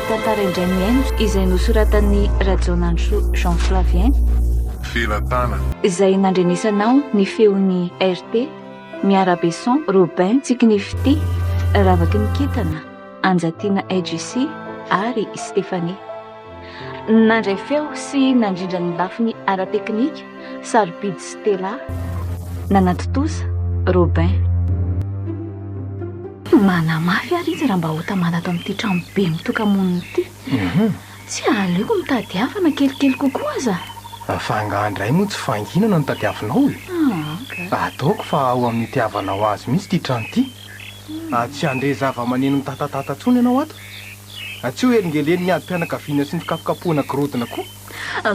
tantara indray mihaino izay nosoratan'i Rajaonandrosoa Jean Flavien. Felatana. Izay nandrenesanao ny feon'i RT, Miarabeson, Robin, Tsikinifity, Ravaky ny Kintana, Anjatiana AJC ary Stéphanie. Nandray feo sy nandrindra ny lafiny ara-teknika, Sarobidy Stella. Nanatontosa, Robin. Manamafy ary izy raha mba ho tamana ato amin'ity trano be mitoka-monina ity. Tsy aleoko mitady hafa na kelikely kokoa aza? Fa angaha indray moa tsy fahanginana no tadiavinao e? Ataoko fa ao amin'ny itiavanao azy mihitsy ity trano ity. Tsy handre zava-maneno mitatatata intsony ianao ato. Tsy ho helingelenin'ny adim-pianakaviana sy ny fikapokapohana gorodona koa.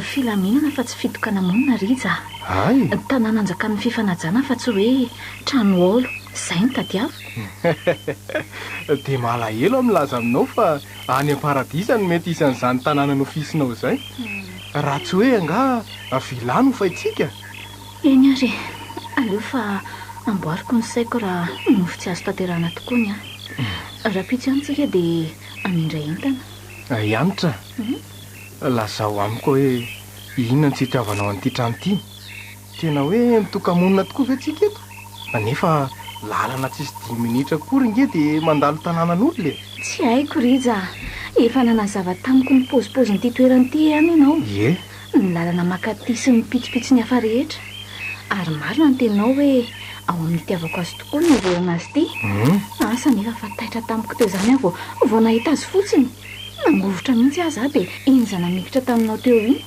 Filaminana fa tsy fitokana-monina Rija a! Hay! Tanàna anjakan'ny fifanajana fa tsy hoe trano haolo, izay no tadiaviko. Dia malahelo aho milaza aminao fa any am-paradisa no mety hisy an'izany tanàna nofisinao izay. Raha tsy hoe angaha villa no hofaintsika? Eny ary e! Aleo fa amboariko ny saiko raha nofy tsy azo tanterahana tokoa ny ahy. Rahampitso ihany tsika dia hamindra entana. Hanitra, lazao amiko hoe inona no tsy itiavanao an'ity trano ity? Tena hoe mitoka-monina tokoa ve tsika eto? Nefa lalana tsisy dimy minitra akory nge dia mandalo tanànan'olona e! Tsy haiko Rija a! Efa nanazava tamiko ny paozipaozin'ity toerana ity ihany ianao. Ie. Ny lalana mankaty sy ny pitsopitsony hafa rehetra. Ary marina ny teninao hoe ao amin'ny itiavako azy tokoa no niheverana azy ity. Asa anefa fa taitra tamiko teo izany aho vao vao nahita azy fotsiny. Nangovitra mihitsy aza aho dia iny zana-mikitra taminao teo iny.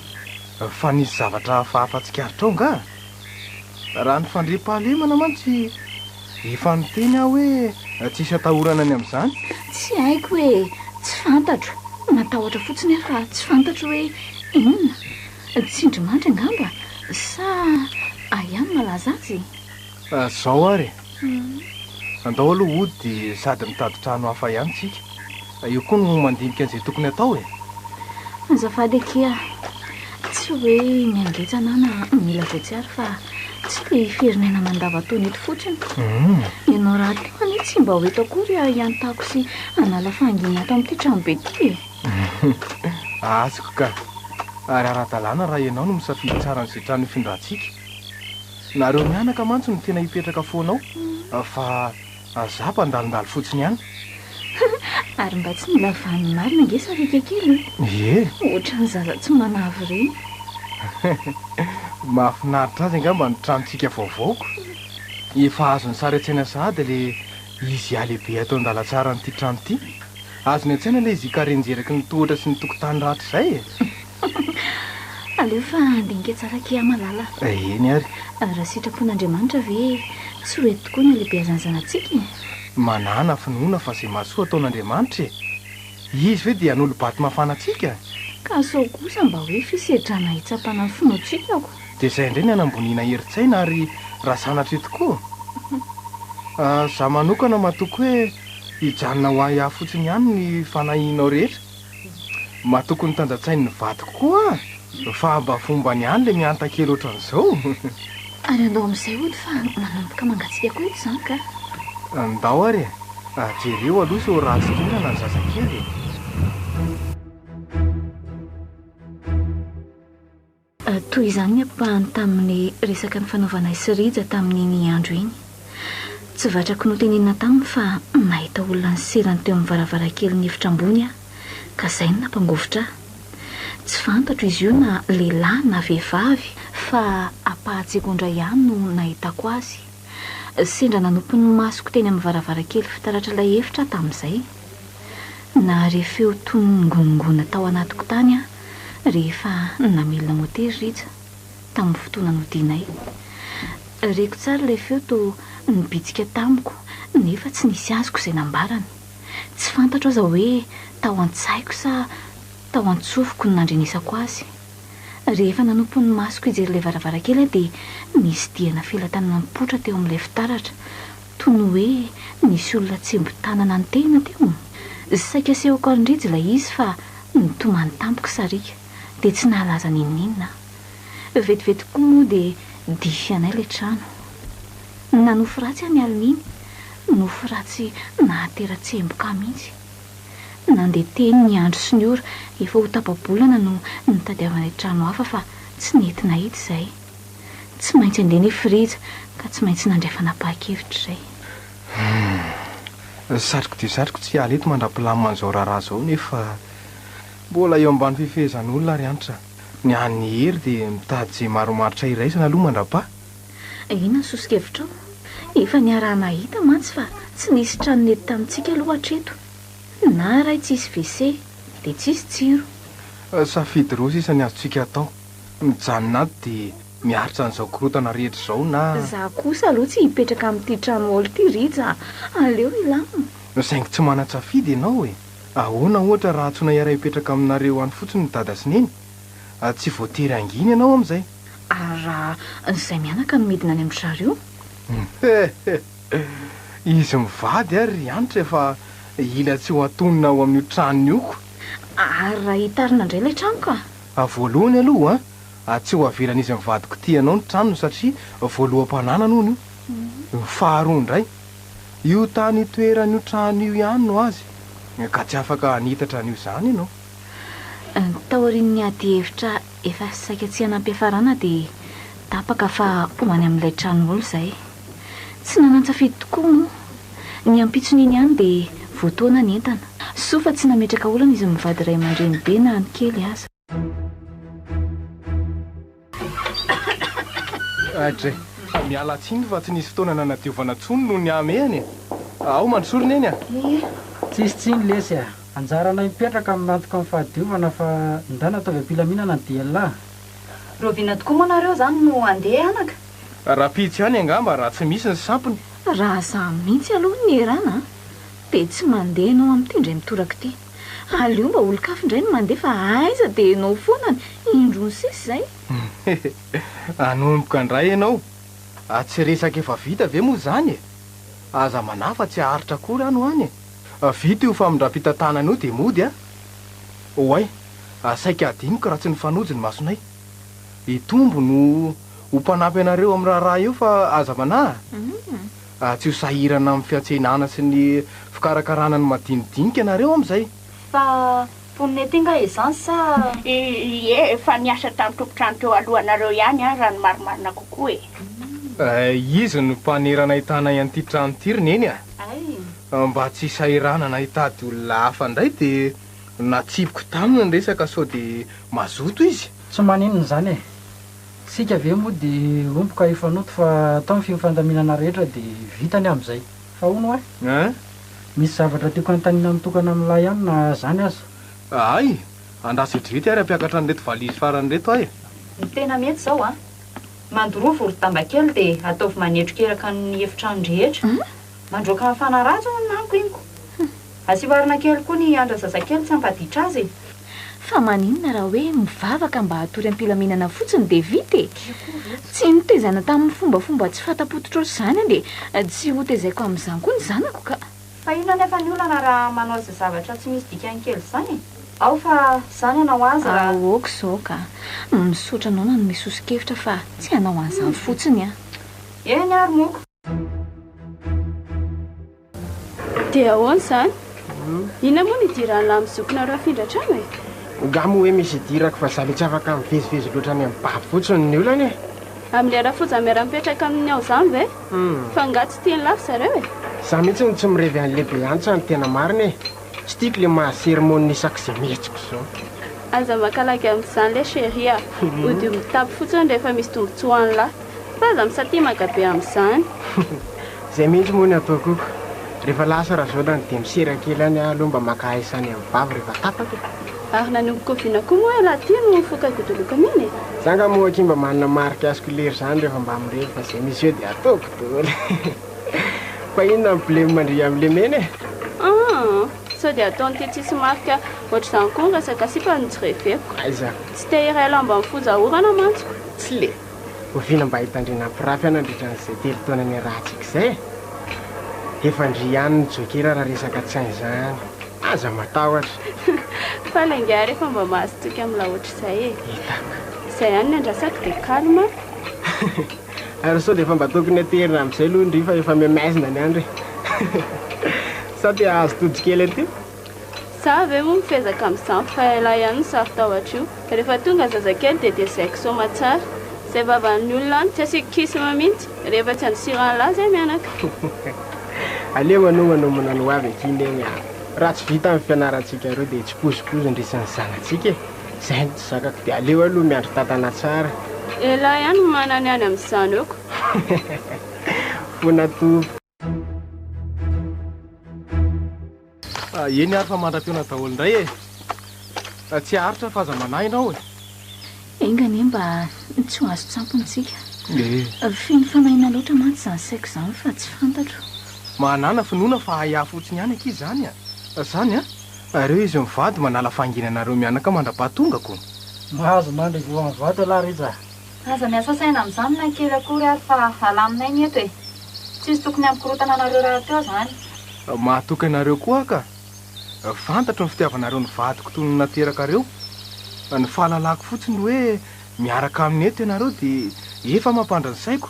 Fa nisy zavatra hafahafa tsikaritrao angaha? Raha ny fandriampahalemana mantsy, efa niteny aho hoe tsisy atahorana ny amin'izany. Tsy haiko e, tsy fantatro. Natahotra fotsiny aho fa tsy fantatro hoe inona. Tsindrimandry angamba sa aia no malaza azy? Zao ary e! Andao aloha hody dia sady mitady trano hafa ihany tsika. Eo koa no mandinika an'izay tokony hatao e! Azafady akia, tsy hoe miangetsana aho na mila voatsiary fa tsy te hiferinaina mandavantaona eto fotsiny. Ianao rahateo anie tsy mba ho eto akory hiantako sy hanala fahanginana ato amin'ity tranobe ity e! Azoko ka! Ary ara-dalàna raha ianao no misafidy tsara an'izay trano hifindrantsika. Nareo mianaka mantsy no tena hipetraka foana ao fa za mpandalondalo fotsiny ihany. Ary mba tsy mila vaniny marina ange sariaka kely e! Ie! Ohatran'ny zaza tsy manavy ireny. Mahafinaritra azy angamba ny tranontsika vaovao ko! Efa azony sary an-tsaina sahady ilay izy halehibe ato an-dalantsara an'ity trano ity. Azony an-tsaina ilay izy hikarenjeraky ny tohatra sy ny tokotany rahatrizay e! Aleo fa handinika tsara akia Malala. Eny ary. Raha sitrapon'Andriamanitra ve tsy ho eto tokoa ny halehibeazan'ny zanatsika e? Manàna finoana fa izay mahasoa ataon'Andriamanitra e! Izy ve dia hanolo-bato mafana antsika? Ka sao kosa mba hoe fisedrana hitsapana ny finoantsika ko. Dia izay indray ny hanamboniana herin-tsaina ary raha sanatria tokoa? Izaho manokana matoky hoe hijanona ho ahy ahy fotsiny ihany ny fanahianao rehetra. Matoky ny tanjantsain'ny vadiko koa aho fa mba fombany ihany le mihanta kely ohatran'izao. Ary andao amin'izay hody fa manomboka mangatsiaka koa eto izany ka. Ndao ary e! Jereo aloha sao ratsy toerana ny zazakely e! Toy izany ny ampahany tamin'ny resaka nifanaovanay sy Rija tamin'iny andro iny. Tsy vatrako notenenina taminy fa nahita olona niserany teo amin'ny varavarankelin'ny efitra ambony aho, ka izay no nampangovitra ahy. Tsy fantatro izy io na lehilahy na vehivavy fa ampahan-tsegondra ihany no nahitako azy. Sendra nanopy ny masoko teny amin'ny varavarankely fitaratr'ilay efitra aho tamin'izay. Nahare feo toy ny ningonongona tao anatiko tany aho rehefa namelona motery Rija, tamin'ny fotoana nodianay. Reko tsara ilay feo toa nibitsika tamiko nefa tsy nisy azoko izay nambarany. Tsy fantatro aza hoe tao an-tsaiko sa tao an-tsofiko no nandrenesako azy. Rehefa nanompo ny masoko hijery ilay varavarankely aho dia nisy diana felatanana nipoitra teo amin'ilay fitaratra, toy ny hoe nisy olona tsembo-tanana nitehina teo. Saika asehoko an'i Rija ilay izy fa Nitomany tampoka sariaka dia tsy nahalaza n'inon'inona aho. Vetivety koa moa dia dify anay ilay trano. Nanofy ratsy aho ny alin'iny, nofy ratsy nahatera-tsemboka ahy mihitsy. Nandeha teny ny andro sy ny ora, efa ho tapa-bolana no nitadiavanay trano hafa fa tsy nety nahita izahay. Tsy maintsy handeha nefa Rija ka tsy maintsy nandray fanapahan-kevitra izay. Humm. Satriko dia satriko tsy hiala eto mandra-pilaminan'izao raharaha izao nefa mbola eo ambany fifehezan'olona ry Hanitra. Ny an'i Hery dia mitady izay marimaritra iraisana aloha mandra-paha. Inona ny soso-kevitrao? Efa niaraha-nahita mantsy fa tsy nisy trano nety tamintsika aloha hatreto. Na iray tsisy WC dia tsisy jiro. Safidy roa sisa ny azontsika atao. Mijanona ato dia miaritra an'izao korontana rehetra izao na. Za kosa aloha tsy hipetraka amin'ity trano haolo ity Rija a! Aleo hilamina. Saingy tsy manan-tsafidy ianao e! Ahoana ohatra raha antsoina hiara-hipetraka aminareo any fotsiny ny dada sy neny? Tsy voatery hangina ianao amin'izay. Ary raha izay mianaka no midina any amin-dry zareo? Izy mivady ary ry Hanitra efa hila tsy ho antonona ao amin'io tranony io ko. Ary raha hitarina indray ilay trano ka? Voalohany aloha an, tsy ho avelan'izy mivady kitihanao ny tranony satria voaloham-pananana hono io. Faharoa indray, io tany itoeran'io trano io ihany no azy, ka tsy afaka hanitatra an'io izany ianao. Taorian'ny adihevitra efa saika tsy hanam-piafarana dia tapaka fa ho any amin'ilay trano haolo izahay. Tsy nanan-tsafidy tokoa moa. Ny ampitson'iny ihany dia voataona ny entana. Soa fa tsy nametraka olana izy mivady ray aman-dreny be na ny kely aza. Adray. Miala tsiny fa tsy nisy fotoana nanadiovana tsony noho ny hamehana e. Ao mandrosoa ry Neny a. Tsisy tsiny lesy a. Anjaranay mipetraka no miantoka ny fahadiovana fa ndana ataovy am-pilaminana ny dian'lah. Rahoviana tokoa moa nareo izany no handeha anaka? Rahampitso ihany angamba raha tsy misy ny sampona. Raha za mihitsy aloha ny erana an, dia tsy mandeha enao amin'ity indray mitoraka ity. Aleo mba olon-kafa indray no mandeha fa aiza dia enao foana indroa nisesy izay. Hanomboka indray ianao. Tsy resaka efa vita ve moa izany e? Aza manahy fa tsy haharitra akory any ho any e. Vita io famindram-pitantanana io dia mody a! Oay, saika hadinoko raha tsy nifanojo ny masonay. Hitombo no ho mpanampy anareo amin'ny raharaha eo fa aza manahy a! Tsy ho sahirana amin'ny fiantsenana sy ny fikarakarana ny madinidinika nareo amin'izay. Fa mponina ety nga izany sa? Ie, efa niasa tamin'ny tompon-trano teo alohanareo ihany aho raha ny marimarina kokoa e. Izy no mpanera nahitanay an'ity trano ity ry Neny a! Mba tsy hisahiranana hitady olona hafa indray dia natsipiko taminy ny resaka sao dia mazoto izy. Tsy maninona izany e! Isika ve moa dia omby ka hifanoto fa atao ny fifandaminana rehetra dia vita ny amin'izay. Fa hono hoa? Hein? Misy zavatra tiako hanontaniana mitokana amin'ilay ihany na zany aza. Hay! Andraso vetivety ary hampiakatra an'ireto valizy farany ireto aho e! Ny tena mety izao an! Mandoroa vorodamba kely dia ataovy manetroka eraka ny efitrano rehetra. Mandroaka hafana ratsy hono manko iny ko! Asio arina kely koa ny andra zazakely tsy hampaditra azy e! Fa maninona raha hoe mivavaka mba hatory am-pilaminana fotsiny dia vita e? Tsy notezaina tamin'ny fombafomba tsy fanta-pototra ohatr'izany aho dia tsy hotezaiko amin'izany koa ny zanako ka! Fa inona anefa ny olana raha manao izay zavatra tsy misy dikany kely izany e? Ao fa izany ianao aza raha. Ahoako izao ka! Misaotra anao nanome soso-kevitra fa tsy hanao an'izany fotsiny aho. Eny ary moko. Dia ahoana izany? Inona moa no idiran'lah amin'ny zokinareo hafindra trano e? Nga moa hoe misy idirako fa za le tsy afaka mivezivezy loatra any amin'ny babo fotsiny ny olana e! Amin'ilay rafoza miara-mipetraka aminy ao izany ve? Fa nga tsy tian'lah ry zareo e? Za mihitsy no tsy mirevy an'le be antsa ny tena marina e! Tsy tiako le maha sermon isak'izay mihetsika izao. Aza maka lagy amin'izany le chérie a! Odio mitapy fotsiny rehefa misy tombotsoa an'lah. Fa aza misatimaka be amin'izany. Izay mihitsy moa ny ataoko ko. Rehefa lasa Rajaona dia misera kely any aho aloha mba maka aisa any amin'ny vavy rehefa tapaka e. Ary nanomboka oviana koa moa ialahy ity no foka godolokana iny e? Za nga moa akia mba manana marika azoko lery zany rehefa mba mirevy fa izay misy eo dia ataoko daholo. Fa inona ny blem ndry amin'le mena e? Aa! Sao dia ataon'ity tsisy marika ohatr'izany koa ny resaka sipa no tsy reveko. Aiza? Tsy te hiray lamba amin'ny foza orana mantsy ko. Tsy le. Oviana mba hitandrina mpirafy aho nandritra an'izay telo taona niarahantsika izay e? Efa ndry ihany ny jokera raha resaka tsain izany. Aza matahotra. Faly angaha rehefa mba mahazo toky amin'ilay ohatr'izay e. Hitako. Izay ihany ny andrasako dia calme. Ary sao dia efa mba tokony aterina amin'izay aloha ndry fa efa mihamaizina ny andro e. Sa te hahazo tojo kely aty? Za ve moa mifezaka amin'izany fa elah ihany no saro-tahotra io. Rehefa tonga ny zazakely dia tezaiko soamatsara. Izay vavan'ny olona any tsy asiako kisma mihitsy rehefa tsy andosiran'lah zay mianaka. Aleo manomanomana ny ho avy akia neny a! Raha tsy vita ny fianarantsika roa dia tsipozipozy ndry sy ny zanatsika e! Izay no tsy zakako dia aleo aloha miandry tantana tsara. Elah ihany no manana ny any amin'izany oko. Fona tompoko. Eny ary fa mandra-pihaona daholo indray e! Tsy haharitra fa aza manahy ianao e! Enga anie mba tsy ho azon-tsampona isika. Feno fanahiana loatra mantsy izany saiko izany fa tsy fantatro. Manàna finoana fa ahiahy fotsiny ihany akia izany a! Izany a! Ireo izy mivady manala fahanginanareo mianaka mandra-pahatongako. Mahazo mandry ivohon'ny vato ialahy Rija a! Aza miasa saina amin'izany na kely akory ary fa alaminay ny eto e! Tsisy tokony hampikorontana anareo rahateo izany. Mahatoky anareo koa aho ka! Fantatro ny fitiavanareo ny vadiko toy ny naterakareo. Ny fahalalako fotsiny hoe miaraka aminy eto ianareo dia efa mampandry ny saiko.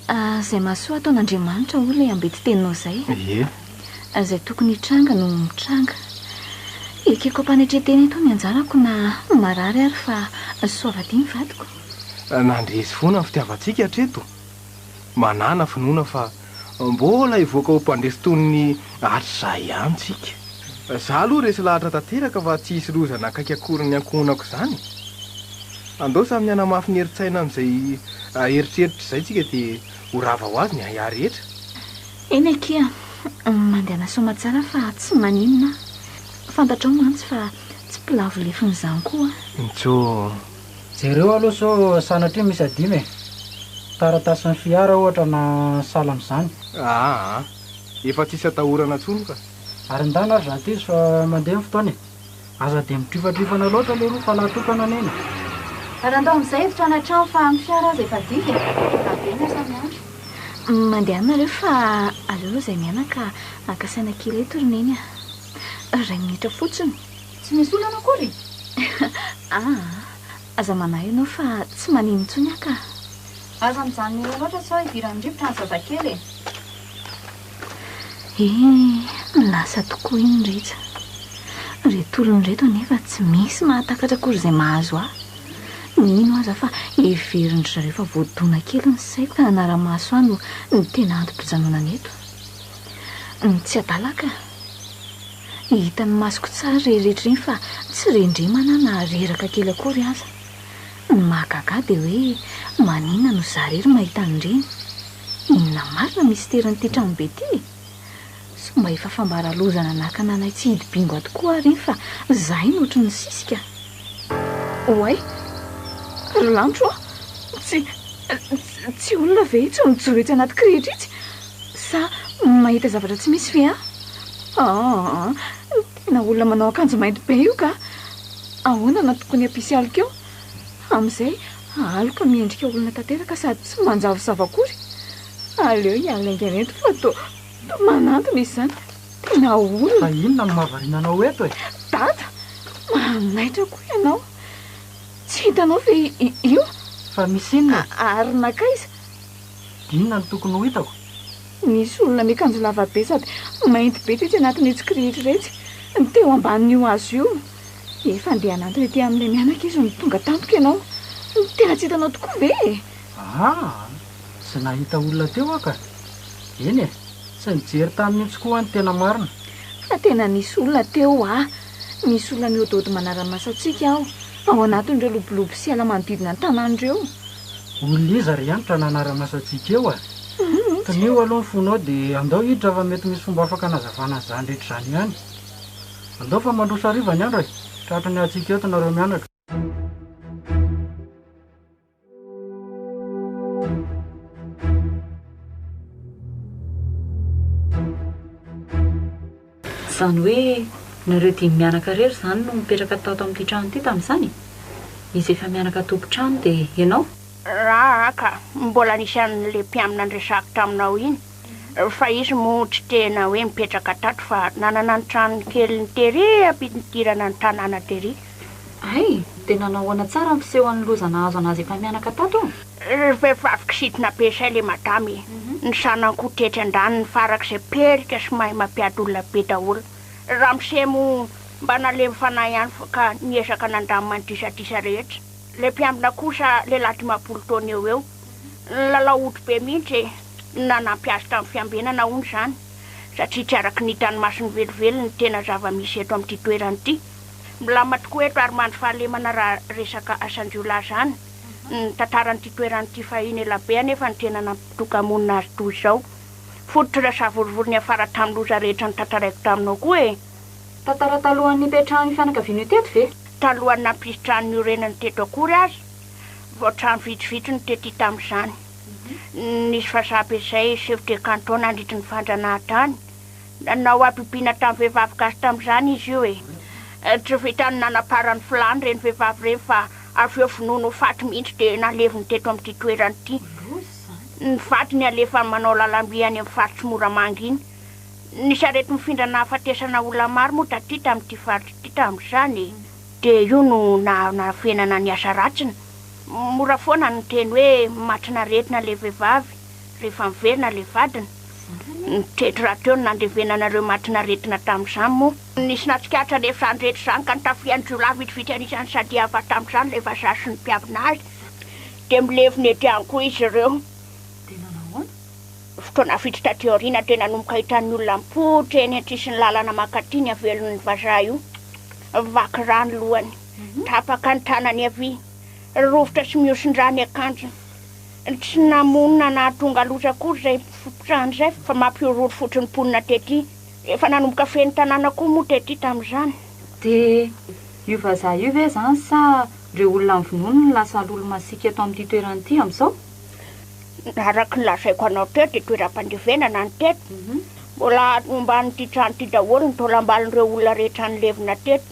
Izay mahasoa ataon'Andriamanitra hoy ilay ambetiteninao izay. Ie. Izay tokony hitranga no mitranga. Ekeko am-panetren-tena eto ny anjarako na marary ary fa soavadia ny vadiko. Nandresy foana ny fitiavantsika hatreto. Manàna finoana fa mbola hivoaka ho mpandresy toy ny hatrizay ihany tsika. Za aloha resy lahatra tanteraka fa tsy hisy loza nanakaiky akory ny ankohonako izany. Andao samy hanamafy ny herin-tsaina amin'izay eritreritra izay tsika dia ho rava ho azy ny ahiahy rehetra. Eny akia, mandehana soamatsara fa tsy maninona aho. Fantatrao mantsy fa tsy mpilavo lefona izany koa aho. Ntsoo. Jereo aloha sao sanatria misy adino e! Taratasin'ny fiara ohatra na sahala amin'izany. Aa! Efa tsisy atahorana intsony ka. Ary ndana ry zatoizy fa mandeha ny fotoana e! Aza dia mitrifatrifana loatra leroa fa lahy tokana anie e! Ary andao amin'izay hiditra any an-trano fa ny fiara aza efa dila e! Efa be ny asa miandry. Mandehana nareo fa aleo aloha izay mianaka haka saina kely eto ry Neny a! Iray minitra fotsiny. Tsy misy olana akory? Aa! Aza manahy ianao fa tsy maninona intsony aho ka! Aza mijanona ela loatra sao hidiran'ny rivotra ny zazakely e! He, lasa tokoa iny Rija. Ireto olona ireto anefa tsy misy mahatakatra akory izay mahazo ahy. Mino aza fa heverin-dry zareo fa voadona kely ny saiko ka nanara-maso ahy no ny tena antom-pijanonana eto. Ny tsy adala ka. Hitan'ny masoko tsara ireny rehetra ireny fa tsy rendremana aho na reraka kely akory aza. Ny mahagaga ahy dia hoe maninona no za irery mahita an'ireny? Inona marina misterin'ity tranobe ity e? Sao mba efa fambara loza nanakana anay tsy hidi-bingo ato koa ary iny fa zahay no ohatry ny nisisika. Oay! Ry lanitro a! Tsy, tsy olona ve itsy mijoro etsy anaty kirihitra itsy? Sa mahita zavatra tsy misy ve aho? Aa! Tena olona manao akanjo mainty be io ka! Ahoana no tokony hampisy aloka eo? Amin'izay aloka miendrika olona tanteraka sady tsy manjavozavo akory. Aleo hiala haingana eto fa toa manantona izy izany. Tena olona. Fa inona no mahavariana anao eto e? Dada, manaitra koa ianao. Tsy hitanao ve io? Fa misy inona e? Ary nankaiza? Inona no tokony ho hitako? Nisy olona miakanjo lava be sady mainty be tetsy anatin'itsy kirihitra iretsy, teo ambanin'io hazo io. Efa handeha hanantona ety amin'ilay mianaka izy no tonga tampoka ianao. Tena tsy hitanao tokoa ve e? Aa! Tsy nahita olona teo aho ka! Eny e! Tsy nijery tany mihitsy koa aho ny tena marina. Fa tena nisy olona teo ah! Misy olona mihodihody manara-maso antsika ao, ao anatin'ireo lobolobo sy ala manodidina ny tanàna ireo. Olona iza ry Hanitra nanara-maso antsika eo ah? Tonio aloha ny fonao dia andao hiditra fa mety misy fomba afaka hanazavana an'izany rehetra izany ihany. Andao fa mandroso hariva ny andro e! Tratry ny hatsiaka eto nareo mianaka. Izany hoe nareo dimy mianaka irery izany no nipetraka tato amin'ity trano ity tamin'izany e? Izy efa mianaka tompon-trano dia ianao? Raha ka mbola nisy an'ilay mpiamina niresahako taminao iny, fa izy moa tsy tena hoe nipetraka tato fa nanana ny tranony keliny tery am-pidirana ny tanàna tery. Hay! Dia nanao ahoana tsara ny fisehoan'ny loza nahazo an'azy efa mianaka tato? Ry vehivavy kizitina be izay le madama e! Ny zanany koa tetsy andaniny farak'izay perika sy mahay mampiady olona be daholo. Ramose moa Mba nalemy fanahy ihany ka niezaka nandamina ny disadisa rehetra. Ilay mpiambina kosa lehilahy 50 taona eo ho eo. Nilalao ody be mihitsy e! Nanampy azy tamin'ny fiambenana hono izany, satria tsy araka ny hitan'ny masony velively ny tena zava-misy eto amin'ity toerana ity. Milamina tokoa eto ary mandry fahalemana raha resaka asan-jiolahy izany. Ny tantaran'ity toerana ity fahiny elabe anefa no tena nampitoka-monina azy toy izao. Fototra savorovoro niafara tamin'ny loza rehetra notantaraiko taminao koa e! Tantara talohan'ny nipetrahan'io fianakaviana io teto ve? Talohan'ny nampisy trano niorenany teto akory aza, vao trano vitsivitsy no tety tamin'izany. Nisy vazaha be izay chef de canton nandritry ny fanjanahantany. Nanao habibiana tamin'ny vehivavy gasy tamin'izany izy io e! Tsy vitan'ny nanamparany filàny ireny vehivavy ireny fa avy eo vonoiny ho faty mihitsy dia naleviny teto amin'ity toerana ity. Ny vadiny alefany manao lalamby any amin'ny faritr'i Moramanga iny. Nisy areti-mifindra nahafatesana olona maro moa taty tamin'ity faritra ity tamin'izany e! Dia io no nahafenana ny asa ratsiny. Mora foana ny niteny hoe matin'aretina ilay vehivavy rehefa miverina ilay vadiny. Nitety rahateo ny nandevenana ireo matin'aretina tamin'izany moa. Nisy nahatsikaritra anefa izany rehetra izany ka notafihan'ny jiolahy vitsivitsy anisan'ny sadiava tamin'izany ilay vazaha sy ny mpiambina azy. Dia milevina ety ihany koa izy ireo. Dia nanao ahoana? Fotoana vitsy taty aoriana dia nanomboka hitan'ny olona mipoitra eny an-tsisin'ny lalana mankaty ny havelon'ny vazaha io. Vaky rà ny lohany, tapaka ny tanany havia, rovitra sy mihosin-drà ny akanjony. Tsy namono na nahatonga loza akory izay fipotrahana izay fa mampihorohoro fotsiny ny mponina tety. Efa nanomboka feno tanàna koa moa tety tamin'izany. Dia io vazaha io ve izany sa ireo olona novonoiny no lasa lolo masiaka eto amin'ity toerana ity amin'izao? Araka ny lazaiko anao teo dia toeram-pandevenana ny teto. Mbola nomban'ity trano ity daholo ny taolam-balon'ireo olona rehetra nilevina teto.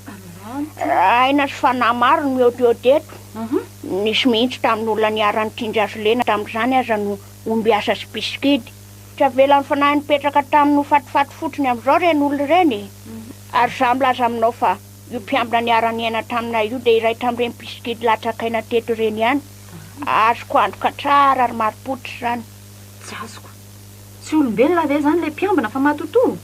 Aina sy fanahy maro no mihaodihaody eto. Nisy mihitsy tamin'ny olona niharan'ny tsindry hazo lena tamin'izany aza no ombiasa sy mpisikidy. Tsy avelan'ny fanahy nipetraka taminy ho fatifaty fotsiny amin'izao ireny olona ireny e! Ary izaho milaza aminao fa io mpiambina niara-niaina taminay io dia iray tamin'ireny mpisikidy latsak'aina teto ireny ihany. Azoko antoka tsara ary marim-pototra izany. Tsy azoko. Tsy olombelona ve izany ilay mpiambina fa matotoa?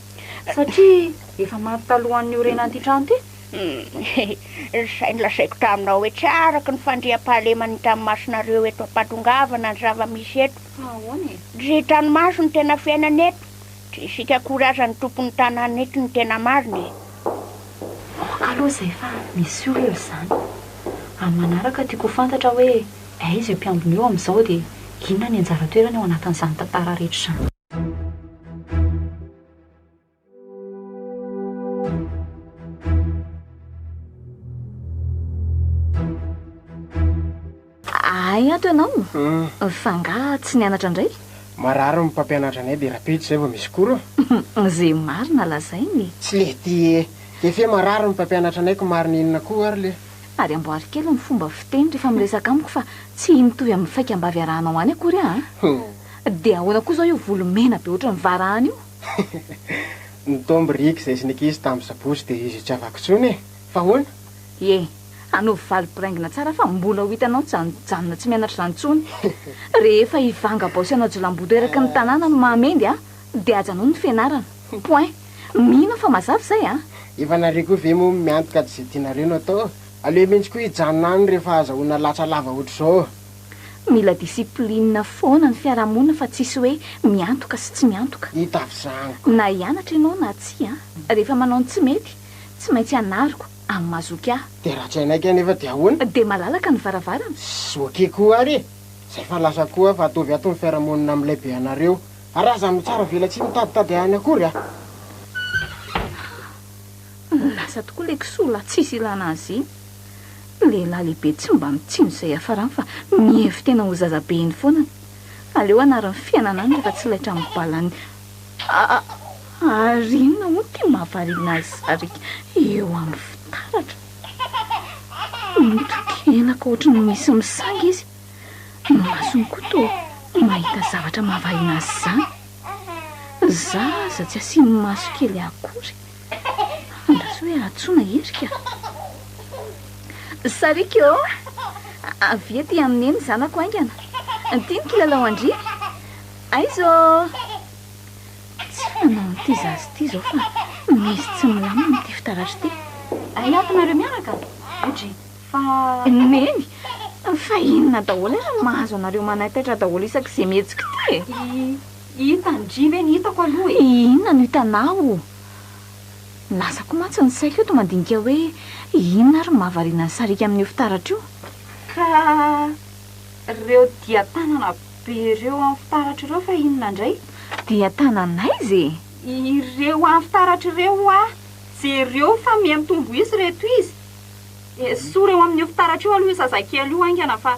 Satria efa maty talohan'ny niorenan'ity trano ity? Izay nolazaiko taminao hoe tsy araka ny fandriampahalemana hitan'ny masonareo eto am-pahatongavana ny zava-misy eto. Fa ahoana e? Tsy hitan'ny maso ny tena fiainana eto. Tsy isika akory aza no tompon'ny tanàna eto ny tena marina e. Aoka aloha izay fa misy olona izany. Amin'ny manaraka tiako ho fantatra hoe aiza io mpiambina io amin'izao dia inona ny anjara toerany ao anatin'izany tantara rehetra izany. Hay ato ianao? Fa angaha tsy nianatra indray? Marary ny mpampianatra anay dia rahampitso izay vao misy cours. Ze marina lazainy e. Tsy le ty e. Efa hoe marary ny mpampianatra anay ko marina inona koa ary le. Ary amboary kely ny fomba fiteny rehefa miresaka amiko fa tsy mitovy amin'ny faikam-bavy arahanao any akory aho an. Dia ahoana koa izao io volo mena be ohatran'ny varahana io? Nitombo ry ika izay sy ny ankizy tamin'ny sabotsy dia izy tsy afaka intsony e. Fa ahoana? Ie, anaovy valy boraingina tsara fa mbola ho hitanao tsy hijanona tsy mianatra izany intsony. Rehefa hivanga bao sy hanao jiolahimboto eraky ny tanàna no mahamendy a, dia ajanony ny fianarana. Point. Mino aho fa mazava izay a! Efa nareo koa ve moa miantoka tsy izay tianareo no atao? Aleo mihitsy koa hijanona any rehefa azahoana latsa lava ohatr'izao. Mila discipline foana ny fiarahamonina fa tsisy hoe miantoka sy tsy miantoka. Hita avy izany ko. Na hianatra ianao na tsia, rehefa manao ny tsy mety, tsy maintsy anariko amin'ny maha zoky ahy. Dia raha tsy hainay kay nefa dia ahoana? Dia malalaka ny varavarana. Zoky koa ary e! Zay fa lasa koa fa ataovy ato ny fiarahamonina milay be anareo. Ary aza mitsara velatsihy mitaditady ahy any akory a! Lasa tokoa ilay kisoa lahy tsisy ilana azy iny. Lehilahy lehibe tsy mba mitsinjo izay hiafarany fa mihevi-tena ho zaza be eny foana. Aleo hanary ny fiainana any rehefa tsy laitra amin'ny balan'ny Ary inona moa ity mahavariana azy sariaka eo amin'ny fitaratra? Mitokenaka ohatry ny misy misangy izy. Ny masony koa toa mahita zavatra mahavariana azy izany. Zaza tsy asiany maso kely akory. Andraso hoe antsoina Erika. Sariaka ô! Avia aty amin'i Neny zanako haingana. Ity ny kilalao an-dry. Aiza ô! Tsy fanaon'ity zaza ity izao fa misy tsy milamina amin'ity fitaratra ity. Hay ato nareo mianaka? Odry, fa. Neny, fa inona daholo ary no mahazo anareo manaitaitra daholo isak'izay mihetsika ity e? Hitan-dry ve ny hitako aloha e? Inona no hitanao? Lasa koa mantsy ny saiko eto mandinika hoe inona ary no mahavariana ny sariaka amin'io fitaratra io? Ka ireo dian-tanana be ireo amin'ny fitaratra ireo fa inona indray? Dian-tanana aiza e? Ireo amin'ny fitaratra ireo hoa! Jereo fa miha-mitombo isa ireto izy! Esory eo amin'io fitaratra io aloha io zazakely io haingana fa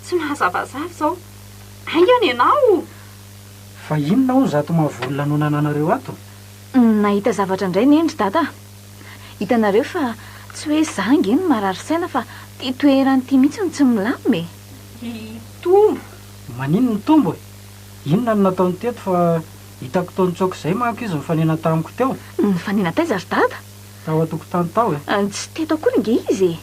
tsy mahazavazava izao. Haingana ianao! Fa inona hono izato mahavolona no nananareo ato? Nahita zavatra indray neny ry dada a! Hitanareo fa tsy hoe za ange no marary saina fa ty toerana ity mihitsy no tsy milamina e! Hitombo! Maninona mitombo e? Inona no nataony teto fa hitako tao nitsoaka izay manko izy nifanena tamiko teo? Nifanena taiza ry dada? Tao an-tokotany tao e! Tsy teto akory ange izy e!